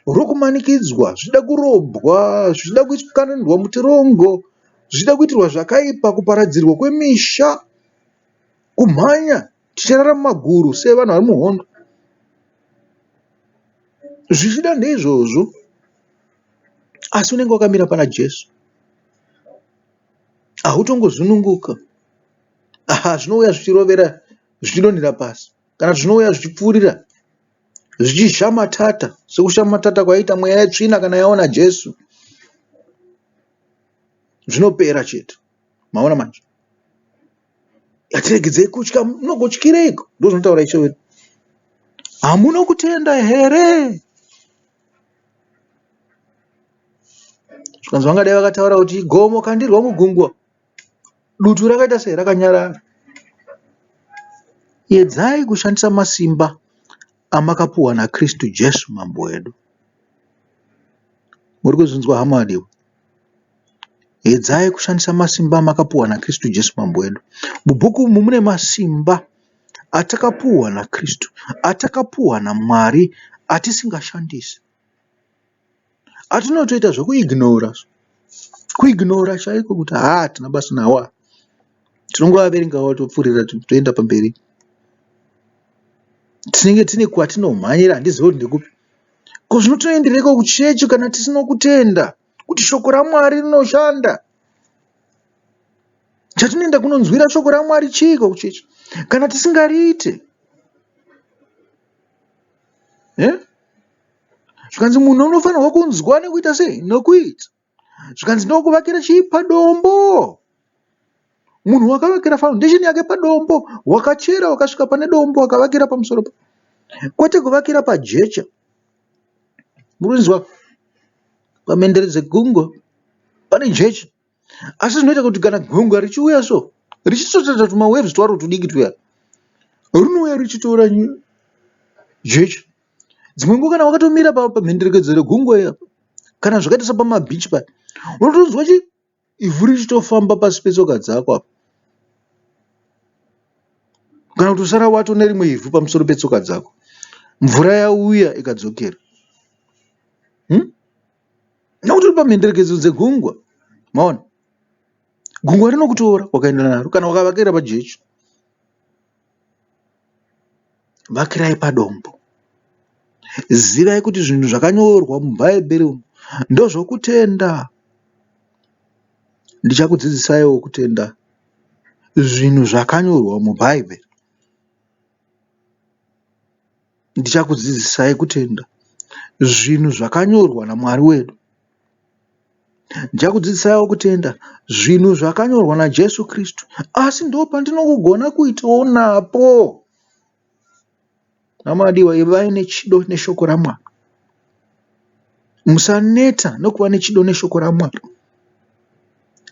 rokumanikidzwa, zvichida kurobwa, zvichida kukandwa mutirongo, zvichida kuitirwa zvakaipa, kuparadzirwa kwemisha. Kumhanya tichirara mumaguru sevanhu vari muhondo. Zvichida ndeizvozvo asi unenge wakamira pana Jesu. Hautongozununguka. Aha, zvinouya zvichirovera zvichidonhera pasi. kana zvinouya zvichipfuurira zvichishamatata sekushamatata kwaiita mweya yetsvina kana yaona Jesu. Zvinopera chete. Maona manje? Yatiregedzei kutya, munogotyireiko? Ndozvinotaura Ishe wedu. Hamuna kutenda here? Zvikanzi vangadai vakataura kuti gomo kandirwa mugungwa, dutu rakaita sei rakanyarara. Edzai kushandisa masimba amakapuhwa naKristu Jesu Mambo wedu. Muri kuzvinzwa hama vadiwa? Edzai kushandisa masimba amakapuhwa naKristu Jesu Mambo wedu. Mubhuku umu mune masimba atakapuhwa naKristu, atakapuhwa naMwari atisingashandisi. Atinotoita zvekuignora, kuignora chaiko kuti haa hatina basa nawo aya. Tinongoaverengawo topfuurira toenda pamberi. Tinenge tine kwatinomhanyira handizivi kuti ndekupi. Ko zvino tinoendereiko kuchechi kana tisina kutenda kuti shoko raMwari rinoshanda? Chatinoenda kunonzwira shoko raMwari chiiko kuchechi kana tisingariite? Eh? Zvikanzi munhu unofanirwa kunzwa nekuita sei? Nokuita. Zvikanzi ndokuvakira chii padombo. Munhu wakavakira foundation yake padombo, wakachera wakasvika pane dombo akavakira pamusoro pa kwete kuvakira pajecha. Murinzwa pamhenderekedzo dzegungwa pane jecha. Asi zvinoita kuti kana gungwa richiuya so richitoita tumawaves twaro tudiki tuya rinouya richitora jecha. Dzimwe nguva kana wakatomira pamhenderekedzo regungwa iya kana zvakaita sepamabhichi paya unotonzwa chi ivhu richitofamba pasi petsoka dzako apa kana kutosara wato nerimwe ivhu pamusoro petsoka dzako mvura yauya ikadzokera hmm? Nekuti uri pamhenderekedzo dzegungwa maona gungwa rinokutora wakaenda naro kana wakavakira pajecha Vakirai padombo. Zivai kuti zvinhu zvakanyorwa muBhaibheri umu ndozvokutenda. Ndichakudzidzisaiwo kutenda zvinhu zvakanyorwa muBhaibheri. Ndichakudzidzisai kutenda zvinhu zvakanyorwa naMwari wedu. Ndichakudzidzisaiwo kutenda zvinhu zvakanyorwa naJesu Kristu. Asi ndopandinokugona kuitawo napo. Hama vadiwa, ivai nechido neshoko raMwari. Musaneta nokuva nechido neshoko raMwari.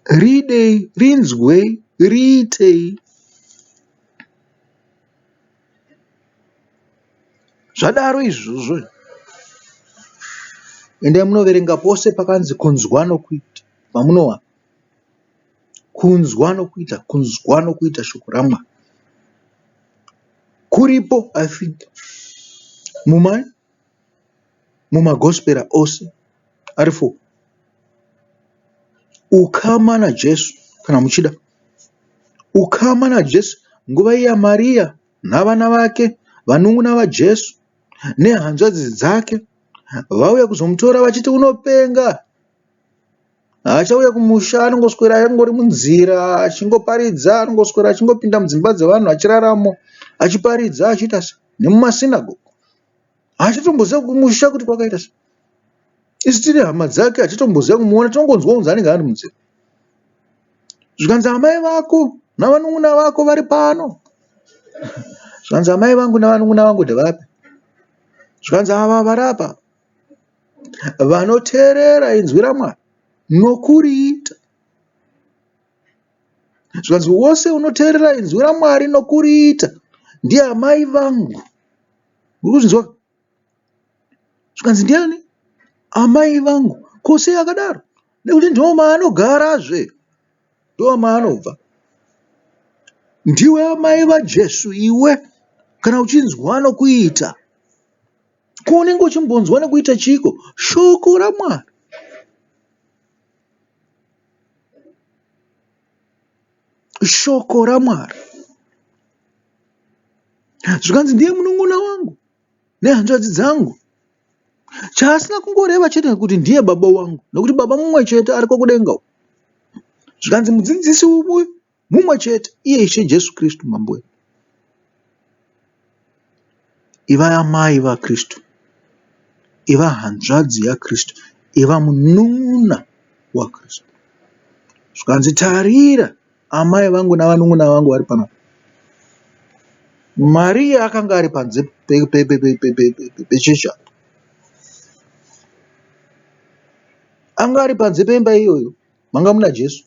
Ridei, rinzwei, riitei. Zvadaro izvozvo endai munoverenga pose pakanzi kunzwa nokuita pamunowana kunzwa nokuita kunzwa nokuita shoko raMwari kuripo I think mumai mumagospera ose ari 4 ukama naJesu kana muchida ukama naJesu nguva iya Maria navana vake, vanun'una vaJesu nehanzvadzi dzake vauya kuzomutora vachiti unopenga. Haachauya kumusha anongoswera angori munzira achingoparidza anongoswera achingopinda mudzimba dzevanhu achiraramo achiparidza achiita se nemumasinagogo. Haachatomboziva kumusha kuti kwakaita sei. Isu tiri hama dzake hatitomboziva kumuona tinongonzwa kunzi anenge ari munzira. Zvikanzi amai vako navanun'una vako vari pano. Zvikanzi amai vangu navanun'una vangu ndevapi? Zvikanzi ava vari apa vanoteerera inzwi raMwari nokuriita. Zvikanzi wose unoteerera inzwi raMwari nokuriita ndiye amai vangu. Uri kuzvinzwa? Zvikanzi ndiani? Amai vangu. Ko sei akadaro? Nekuti ndimo maanogarazve. Ndimo maanobva. Ndiwe amai vaJesu iwe kana uchinzwa nokuita. Ko unenge uchimbonzwa nekuita chiiko? Shoko raMwari. Shoko raMwari. Zvikanzi ndiye munun'una wangu nehanzvadzi dzangu. Chaasina kungoreva chete kuti ndiye baba wangu nekuti baba mumwe chete ariko kudenga uko. Zvikanzi mudzidzisi mumwe chete iye Ishe Jesu Kristu mambo wedu. Iva amai vaKristu. Iva hanzvadzi yaKristu. Iva munun'una waKristu. Zvikanzi tarira amai vangu navanun'una vangu vari pano. Mariya akanga ari panze pechechi apa. Anga ari panze pemba iyoyo manga muna Jesu.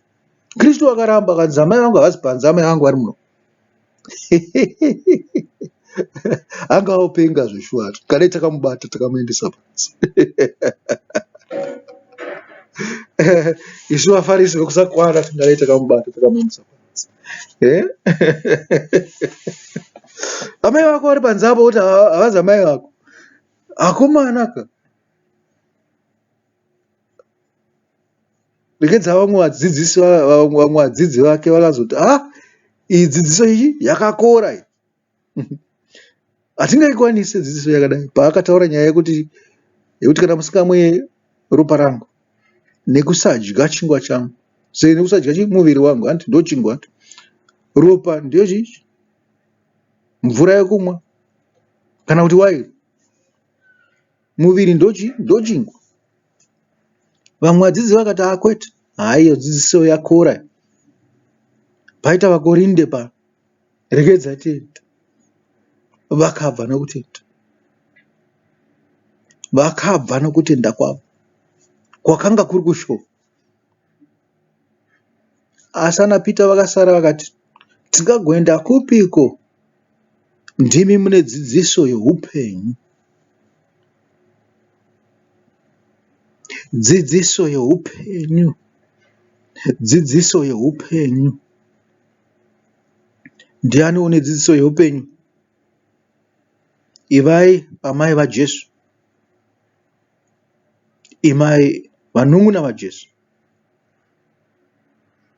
Kristu akaramba akanzi amai vangu havasi panze, amai vangu vari muno. Anga openga zveshuwa kare takamubata takamuendesa panze. Isu vaFarisi vekusakwana tingadai takamubata takamuendesa panze. Eh? Amai vako vari panze apo kuti havazi amai vako. Akomana ka. Regedza vamwe vadzidzisi vamwe vadzidzi vake vakazoti ah iyi dzidziso iyi yakakora iyi. Hatingaikwanise dzidziso yakadai. Paakataura nyaya yekuti yekuti kana musingamwe ropa rangu nekusadya chingwa changu sei nekusadya chi muviri wangu hanti ndochingwa hanti ropa ndiyo chii mvura yekumwa kana kuti waini muviri ndochi ndochingwa. Vamwe vadzidzi vakati haa kwete, haa iyo dzidziso yakora iyi. Paita vaKorinde pano, regedza tiende. Vakabva nokutenda. Vakabva nokutenda kwavo kwakanga kuri kushoma. Asi ana Pita vakasara vakati, tingagoenda kupiko? Ndimi mune dzidziso youpenyu. Dzidziso youpenyu. Dzidziso youpenyu. Ndiani une dzidziso youpenyu? Ivai amai vaJesu. Imai vanun'una vaJesu.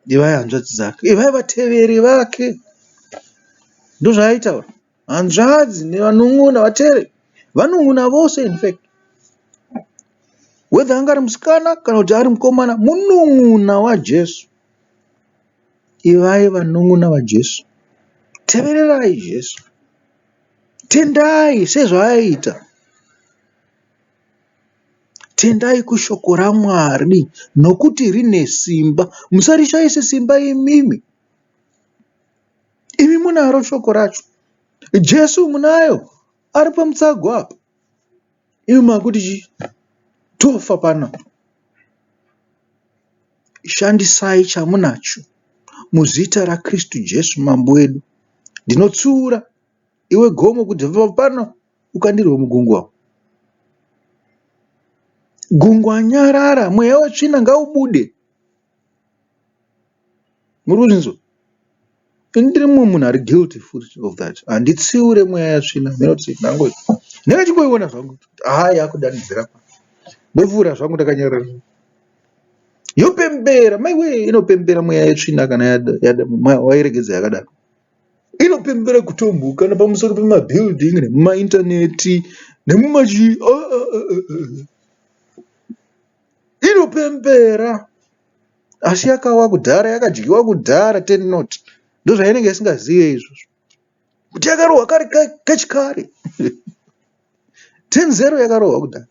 Ivai hanzvadzi dzake. Ivai vateveri vake. Ndozvaaitaura. Hanzvadzi nevanun'una vateveri. Vanun'una vose in fact. Whether anga ari musikana kana kuti ari mukomana, munun'una waJesu. Ivai vanun'una vaJesu. Tevererai Jesu. Tendai sezvaaiita. Tendai kushoko raMwari nokuti rine simba. Musarishaise simba imimi. Imi munaro shoko racho. Jesu munayo ari pamutsago apa. Imi makuti chii? Tofa panapa. Shandisai chamunacho muzita raKristu Jesu Mambo wedu. Ndinotsiura iwe gomo kuti bva pano ukandirwe mugungwa. Gungwa nyarara, mweya wetsvina ngaubude. Muri kuzvinzwa? Ini ndiri mumwe munhu ari guilty futi of that. Handitsiure mweya yetsvina. Ndinoti ndango ndinenge chingoiona zvangu kuti haa yakudanidzira pa. Ndopfuura zvangu ndakanyarara. Yopembera, maiwe inopembera mweya yetsvina kana yada, yada, wairegedza yakadaro. Inopembera kutomhuka nepamusoro pemabuilding nemumaintaneti nemumachii. Ah, ah, ah, Inopembera asi yakawa kudhara yakadyiwa kudhara ten not ndozvainenge isingazive izvozvo kuti yakarohwa kare kechikare 10-0 yakarohwa kudhara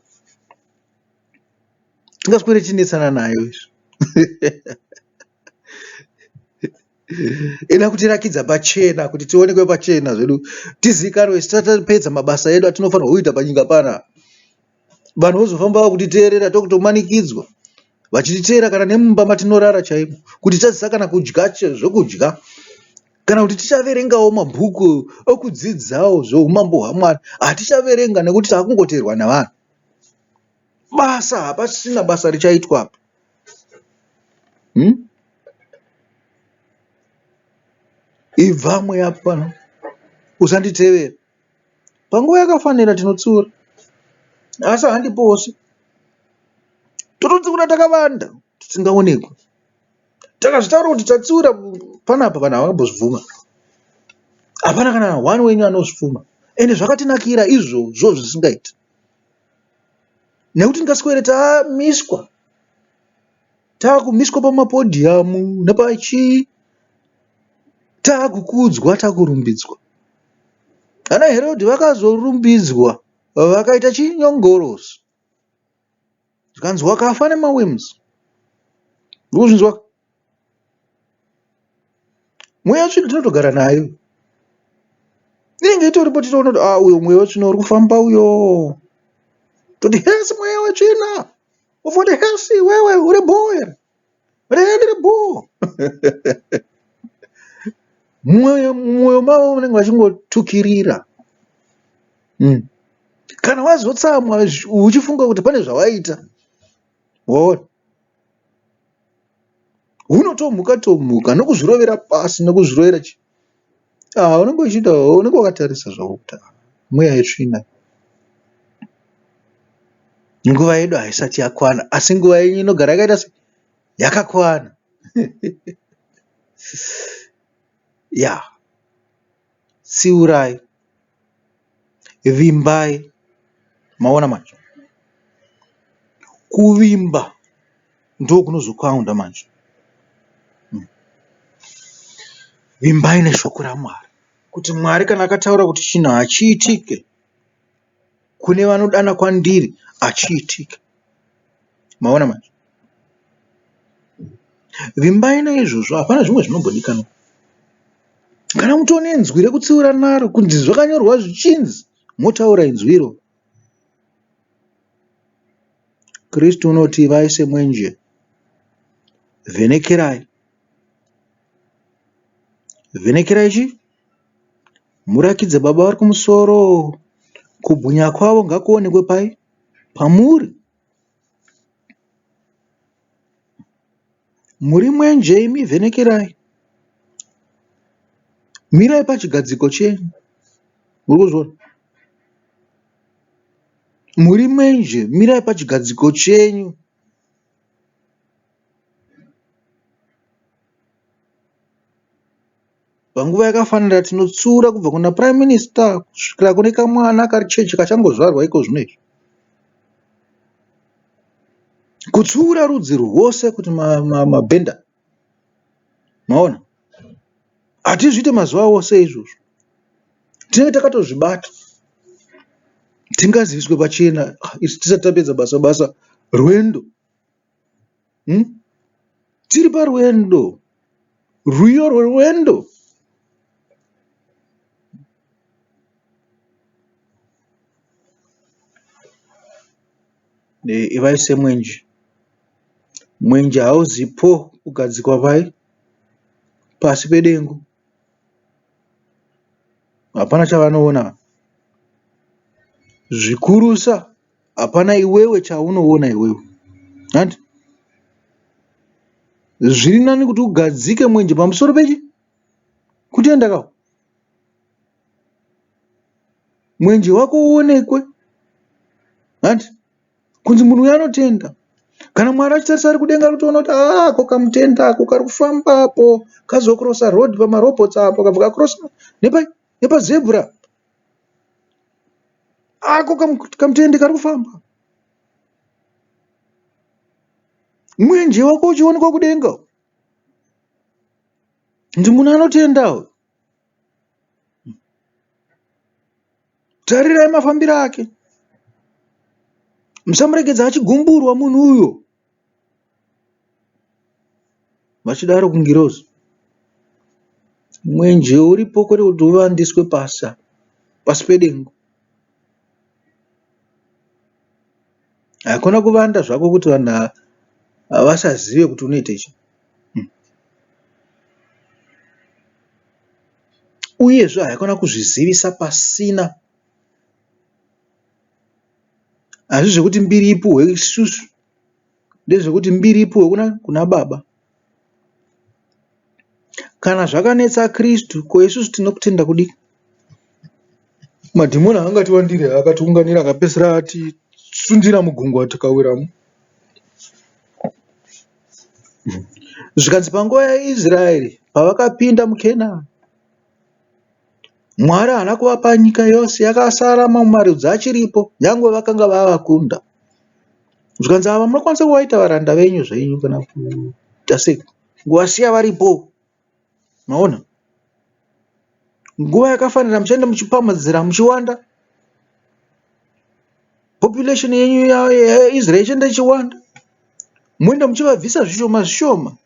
tingaswere tichinetsana nayo izvo Ida kutirakidza pachena kuti tionekwe pachena zvedu tizikanwe isu tatapedza mabasa edu atinofanirwa kuita panyika panapa. Vanhu vozofamba vakutiteerera tokutomanikidzwa vachititeera kana nemumba matinorara chaimo kuti tazisa kana kudya zvekudya kana kuti tichaverengawo mabhuku okudzidzawo zveumambo hwaMwari hatichaverenga nekuti takungoteerwa navanhu. Basa hapasisina basa richaitwa apa. Hmm? Ibva mweya pano usanditevera. Panguva yakafanira tinotsiura asi handi pose. Tototsiura takavanda tisingaonekwi. Takazvitaura kuti tatsiura panapa vanhu havambozvibvuma. Hapana kana one wenyu anozvibvuma. Ende zvakatinakira izvozvo zvisingaiti. Nekuti tingaswere tamiswa takumiswa pamapodhiyamu nepachii takukudzwa takurumbidzwa. Ana Herodhi vakazorumbidzwa vakaita chinyongorosi. Zvikanzi wakafa nemaworms. Urikuzvinzwa? Mweya wetsvina tinotogara nayo. Inenge itoripo titoona kuti ah uyo mweya wetsvina uri kufamba uyo. Toti hesi mweya wetsvina. Wobva wati hesi iwewe uri bhoo here? Reya ndiri bhoo. Mumwoyo mavo vanenge vachingotukirira. Kana wazotsamwa uchifunga kuti pane zvawaita, waona hunotomhuka tomhuka nokuzvirovera pasi nokuzvirovera chi ah, unenge uchiita unenge wakatarisa zvako kuti ah, mweya yetsvina. Nguva yedu haisati yakwana, asi nguva yenyu inogara yakaita se yakakwana. Ya, tsiurai, vimbai. Maona manje, kuvimba ndokunozokaunda manje. Vimbai neshoko raMwari kuti Mwari kana akataura kuti chinhu hachiitike kune vanodana kwandiri hachiitike. Maona manje, vimbai naizvozvo, hapana zvimwe zvinombodikanwa. Kana mutoo nenzwi rekutsiura naro kunzi zvakanyorwa zvichinzi motaura inzwiro. Kristu unoti ivai semwenje, vhenekerai. Vhenekerai chii? Murakidze Baba vari kumusoro, kubwinya kwavo ngakuonekwe pai? Pamuri. Muri mwenje imi vhenekerai. Mirai pachigadziko chenyu. Muri kuzviona? Muri mwenje mirai pachigadziko chenyu. Panguva yakafanira tinotsiura kubva kuna Prime Minister kusvikira kune kamwana kacheche kachangozvarwa ikozvino izvi. Kutsiura rudzi rwose kuti mabhenda. Maona? Hatizviite mazuva ose izvozvo. Tinenge takatozvibata. Tingaziviswe pachena isu tisati tapedza basa basa rwendo. Tiri parwendo, rwiyo rwerwendo. Ivai semwenje. Mwenje hauzipo kugadzikwa pai? Pasi pedengu. Hapana chavanoona. Zvikurusa hapana iwewe chaunoona iwewe hanti zviri nani kuti ugadzike mwenje pamusoro pechi kutenda ka mwenje wako uonekwe hanti kunzi munhu uyu anotenda kana mwari achitarisa ari kudenga anotoona kuti aa ko kamutenda ako kari kufamba apo kazokurosa road pamarobhots apo kabva kakurosa nepai nepazebra Ako kamutende kari kufamba. Mwenje wako uchionekwa kudenga. Ndi munhu anotenda uyu. Tarirai mafambiro ake. Musamuregedza achigumburwa munhu uyo. Vachidaro kungirozi. Mwenje uripo kwete kuti uvandiswe pasi apa, pasi pedengu. Haikona kuvanda zvako kuti vanhu vasazive kuti unoita ichi. Uyezve haikona kuzvizivisa pasina. Hazvisi zvekuti mbiri ipuhwe isusu ndezvekuti mbiri ipuhwe kuna, kuna Baba. Kana zvakanetsa Kristu, ko isusu tinokutenda kudii? Madhimoni angatiwandire akatiunganira akapedzisira atisundira mugungwa tikawiramo. Zvikanzi panguva yaIsraeri pavakapinda muKenani, Mwari haana kuvapa nyika yose yakasara mamwe marudzi achiripo nyangwe vakanga vavakunda. Zvikanzi ava munokwanisa kuvaita varanda venyu zvenyu kana kuita sei kuvasiya varipo. Maona? Nguva yakafanira muchaenda muchipamhidzira muchiwanda. Population yenyu yaIsrael ichaenda ichiwanda. Moenda muchivabvisa zvishoma zvishoma.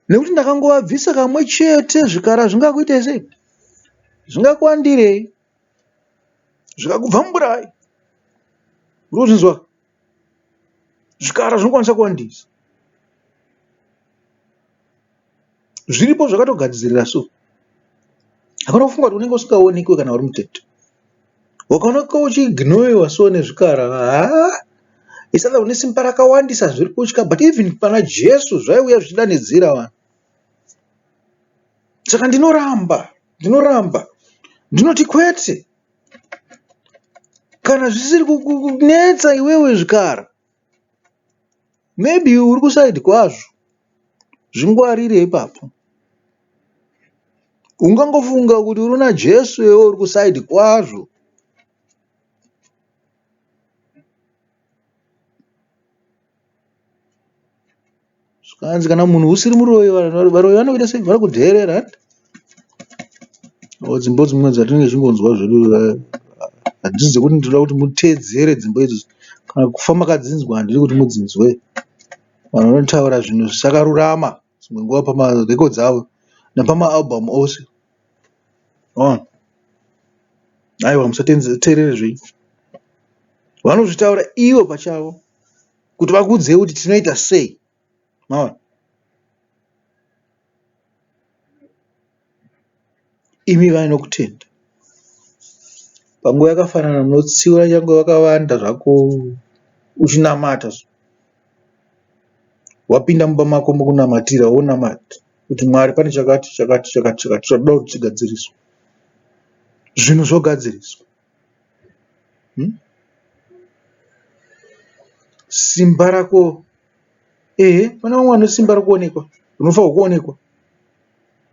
Nekuti ndakangovabvisa kamwe chete zvikara zvingakuitei sei? Zvingakuwandirei? Zvikakubvamburai. Uri kuzvinzwa? Zvikara zvinokwanisa kuwandisa. Zviripo zvakatogadzirira so. Hakuna kufunga kuti unenge usingaonekwe kana uri mutete. Wakaonekwa uchiignoiwa so nezvikara haa it's either une simba rakawandisa zviri kutya but even pana Jesu zvaiuya zvichidanidzira vanhu. Saka ndinoramba, ndinoramba. Ndinoti kwete. Kana zvisiri kunetsa iwewe zvikara maybe uri kusaidhi kwazvo zvingwarire ipapo. Ungangofunga kuti uri naJesu iwe uri kusaidhi kwazvo. Zvikanzi kana munhu usiri muroyi varoyi vanokuita sei vanokudheerera hanti dzimbo dzimwe dzatinenge tichingonzwa zvedu hadzisi dzekuti ndinoda kuti muteedzere dzimbo idzodzo kana kufa makadzinzwa handidi kuti mudzinzwe vanhu vanotaura zvinhu zvisakarurama dzimwe nguva pamarekodzi avo nepamaalbum ose waona aiwa musateerere zvenyu vanozvitaura ivo pachavo kuti vakuudzei kuti tinoita sei maona imi vai nokutenda panguva yakafanana munotsiura nyangwe vakawanda zvako uchinamata wapinda mumba mako mukunamatira wonamata kuti mwari pane chakati chakati chakati chakati chatoda kuti chigadziriswe zvinhu zvogadziriswa Hmm? Simba rako ehe pane vamwe vane simba rekuonekwa rinofanirwa kuonekwa.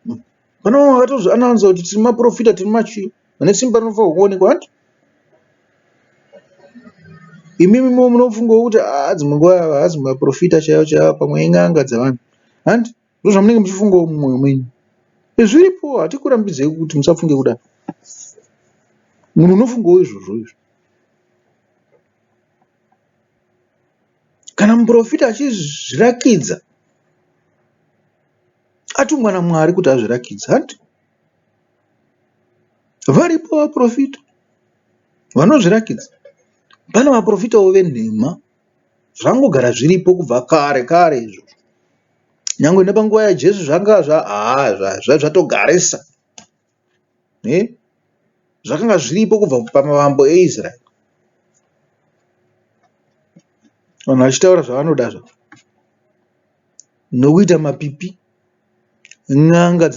Hmm. Pane vamwe vakatozvianaunza kuti tiri maporofita tiri machii vane simba rinofanirwa kuonekwa hanti imimi munofungawo kuti haa dzimwe nguva ava haazi maporofita chaiwo chaiwo pamwe in'anga dzevanhu hanti ndozvamunenge muchifungawo mumwoyo menyu zviripo hatikurambidzei kuti musafunge kudaro Munhu unofungawo izvozvo izvo. Kana muprofita achizvirakidza atumwa naMwari kuti azvirakidze hanti? Varipo vaprofita vanozvirakidza. Pane vaprofitawo venhema zvangogara zviripo kubva kare kare izvozvo. Nyangwe nepanguva yaJesu zvanga zvatogarisa. Zvakanga zviripo kubva pamavambo eIsraeri. Vanhu vachitaura zvavanoda zvavo nokuita mapipi. N'anga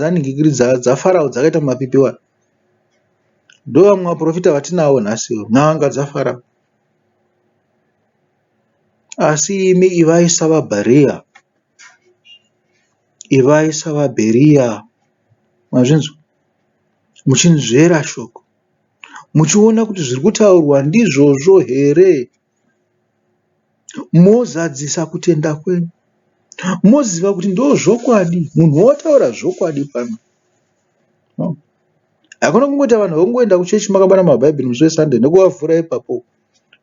dzaFarao dzakaita mapipi wani. Ndovamwe vaporofita vatinavo nhasi n'anga dzaFarao. Asi imi ivai savaBharia. Ivai savaBheria. Mazvinzwa? Muchinzvera shoko. Muchiona kuti zviri kutaurwa ndizvozvo here. Mozadzisa kutenda kwenyu. Moziva kuti ndozvokwadi. Munhu wataura zvokwadi pano. Hakuna kungoita vanhu vongoenda kuchechi makabata mabhaibheri musi weSunday nekuvavhura ipapo.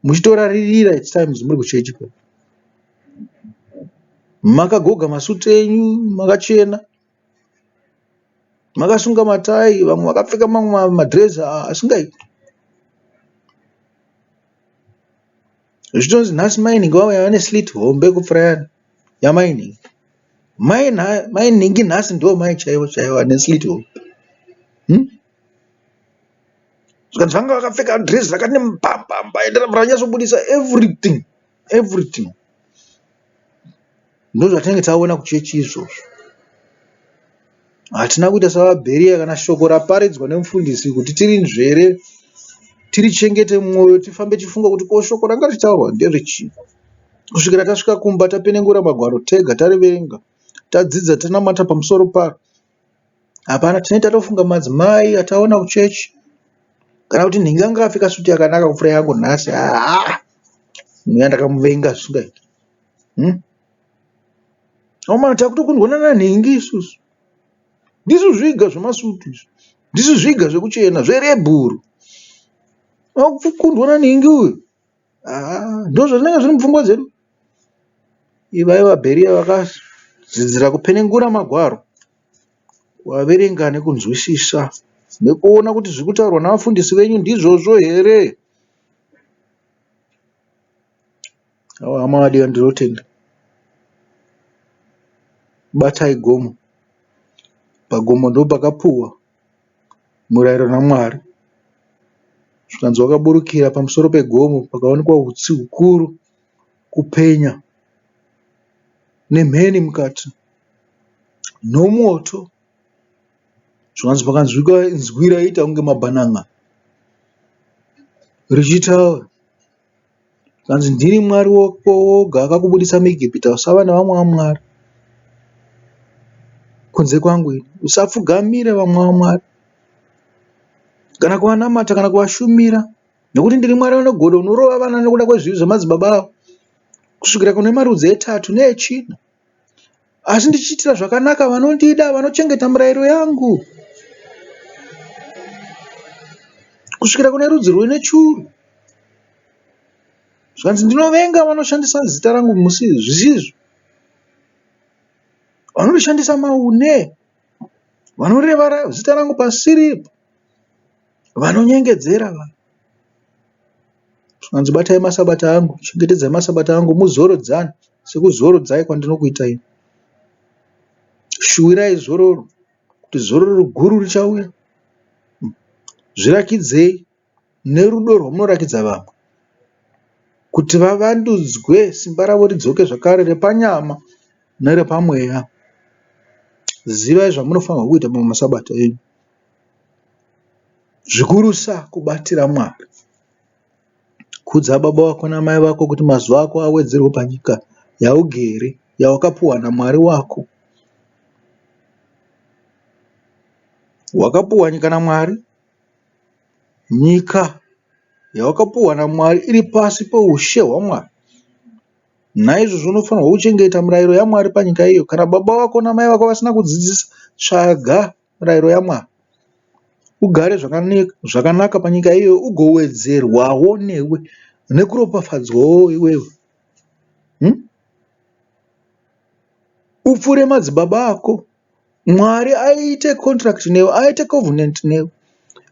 Muchitoraririra at times muri kuchechi. Makagoga masutu enyu makachena. Makasunga matai vamwe vakapfeka mamwe madhirezi asingaiti. Zvichitonzi nhasi mai nhingi vauya vane slit hombe kupfuura yamai nhingi. Mai nhingi nhasi ndivo mai chaivo chaivo vane slit hombe. Zvikanzi vanga vakapfeka dhirezi rakati mbambamba ende rabva ranyatsobudisa everything everything. Ndozvatinenge taona kuchechi izvozvo. Hatina kuita savaBheriya kana shoko raparidzwa nemufundisi kuti tirinzvere, tirichengete mumwoyo, tifambe tichifunga kuti ko shoko ranga richitaurwa nderechii. Kusvikira tasvika kumba tapenengura magwaro tega tariverenga, tadzidza tanamata pamusoro paro. Hapana tinenge tatofunga madzimai ataona kuchechi kana kuti nhingi anga akapfeka sutu yakanaka kupfuura yangu nhasi haa mweya ndakamuvenga zvisingaiti. Hmm? Akomana takutokundwa nana nhingi isusu. Ndisu zviga zvemasutu izvi. Ndizvo zviga zvekuchena zverebhuru. Wakukundwa nanhingi uyu. Ah, ndozvinenge zviri mupfungwa dzedu. Ivai vaBheriya vakadzidzira kupenengura magwaro, kuaverenga nekunzwisisa nekuona kuti zviri kutaurwa navafundisi venyu ndizvozvo here. Awa hama vadiwa ndinotenda. Batai gomo. Pagomo ndopakapuwa murayiro naMwari. Zvikanzi wakaburukira pamusoro pegomo pakaonekwa utsi hukuru kupenya nemheni mukati nomoto. Zvikanzi pakanzwikwa inzwi raiita kunge mabhanan'ana richitaura. Zvikanzi ndini Mwari wako woga akakubudisa muEgipita usava nevamwe vamwari kunze kwangu ini. Usapfugamire vamwe vamwari kana kuvanamata kana kuvashumira nekuti ndiri Mwari ane godo unorova vana nekuda kwezvivi zvemadzibaba avo kusvikira kune marudzi etatu neechina. Asi ndichiitira zvakanaka vanondida, vanochengeta mirayiro yangu kusvikira kune rudzi rwune churu. Zvikanzi ndinovenga vanoshandisa zita rangu zvisizvo, vanorishandisa maune, vanoreva zita rangu pasiripo, vanonyengedzera vanhu. Zvikanzi batai masabata angu, chengetedzai masabata angu muzorodzane sekuzorodzai kwandinokuitai. Shuwirai zororo kuti zororo guru richauya. Zvirakidzei nerudo rwamunorakidza vamwe kuti vavandudzwe simba ravo ridzoke zvakare repanyama nerepamweya. Zivai zvamunofanirwa kuita mumasabata enyu. Zvikurusa kubatira Mwari. Kudza baba vako namai vako kuti mazuva ako awedzerwe panyika yaugere yawakapuwa naMwari wako. Wakapuwa nyika naMwari. Nyika yawakapuwa naMwari iri pasi poushe hwaMwari. Naizvozvo unofanirwa kuchengeta mirayiro yaMwari panyika iyo. Kana baba vako namai vako vasina kudzidzisa, tsvaga mirayiro yaMwari ugare zvakanaka panyika iyoyo ugowedzerwawo newe nekuropafadzwawo iwewe. Hmm? Upfuure madzibaba ako. Mwari aite contract newe, aite covenant newe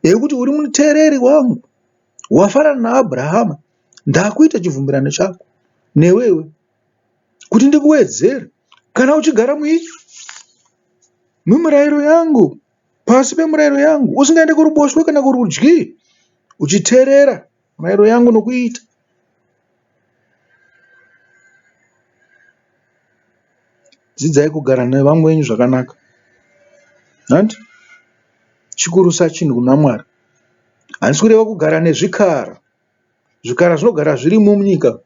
yekuti uri muteereri wangu wafanana naAbrahama ndakuita chibvumirano chako newewe kuti ndikuwedzere kana uchigara muii mumirairo yangu pasi pemirairo yangu usingaende kuruboshwe kana kurudyi uchiteerera mirairo yangu nokuita Dzidzai kugara nevamwe venyu zvakanaka. Hanti? Chikurusa chinhu kuna Mwari. Handisi kureva kugara nezvikara. Zvikara zvinogara zvirimo munyika.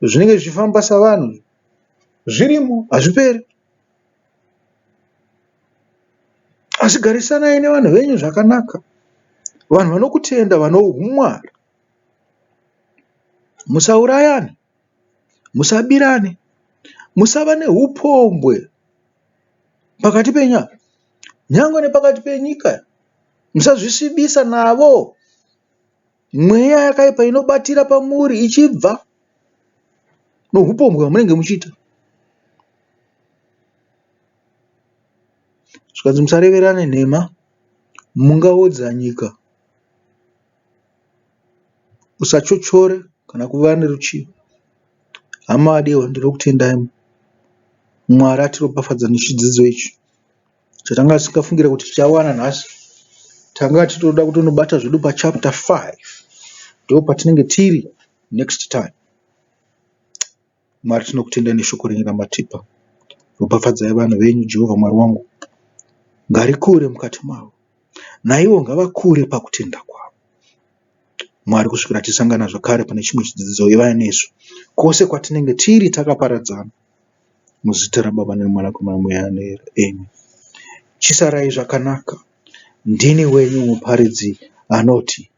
Zvinenge zvichifamba savanhu. Zvirimo, hazviperi. Asi garisanai nevanhu venyu zvakanaka. Vanhu vanokutenda, vanohumwari. Musaurayane. Musabirane. Musava nehupombwe pakati penyu apa. Nyangwe nepakati penyika. Musazvisvibisa navo. Mweya yakaipa inobatira pamuri ichibva nohupombwe hwamunenge muchiita. Zvikanzi musareverane nhema mungaodza nyika. Usachochore kana kuva neruchiva. Hama vadiwa ndinokutendai Mwari atiropafadza nechidzidzo ichi chatanga tisingafungire kuti tichawana nhasi. Tanga tichitoda kutonobata zvedu pachapter 5 ndopatinenge tiri next time. Mwari tinokutendai neshoko renyu ramatipa. Ropafadzai vanhu venyu Jehovha Mwari wangu. Ngarikure mukati mavo. Naivo ngavakure pakutenda kwavo. Mwari kusvikira tisangana zvakare pane chimwe chidzidzo ivai nesu kwose kwatinenge tiri takaparadzana. Muzita raBaba neMwanakomana Mweya Anoera. Amen. Chisarai zvakanaka. Ndini wenyu muparidzi anoti.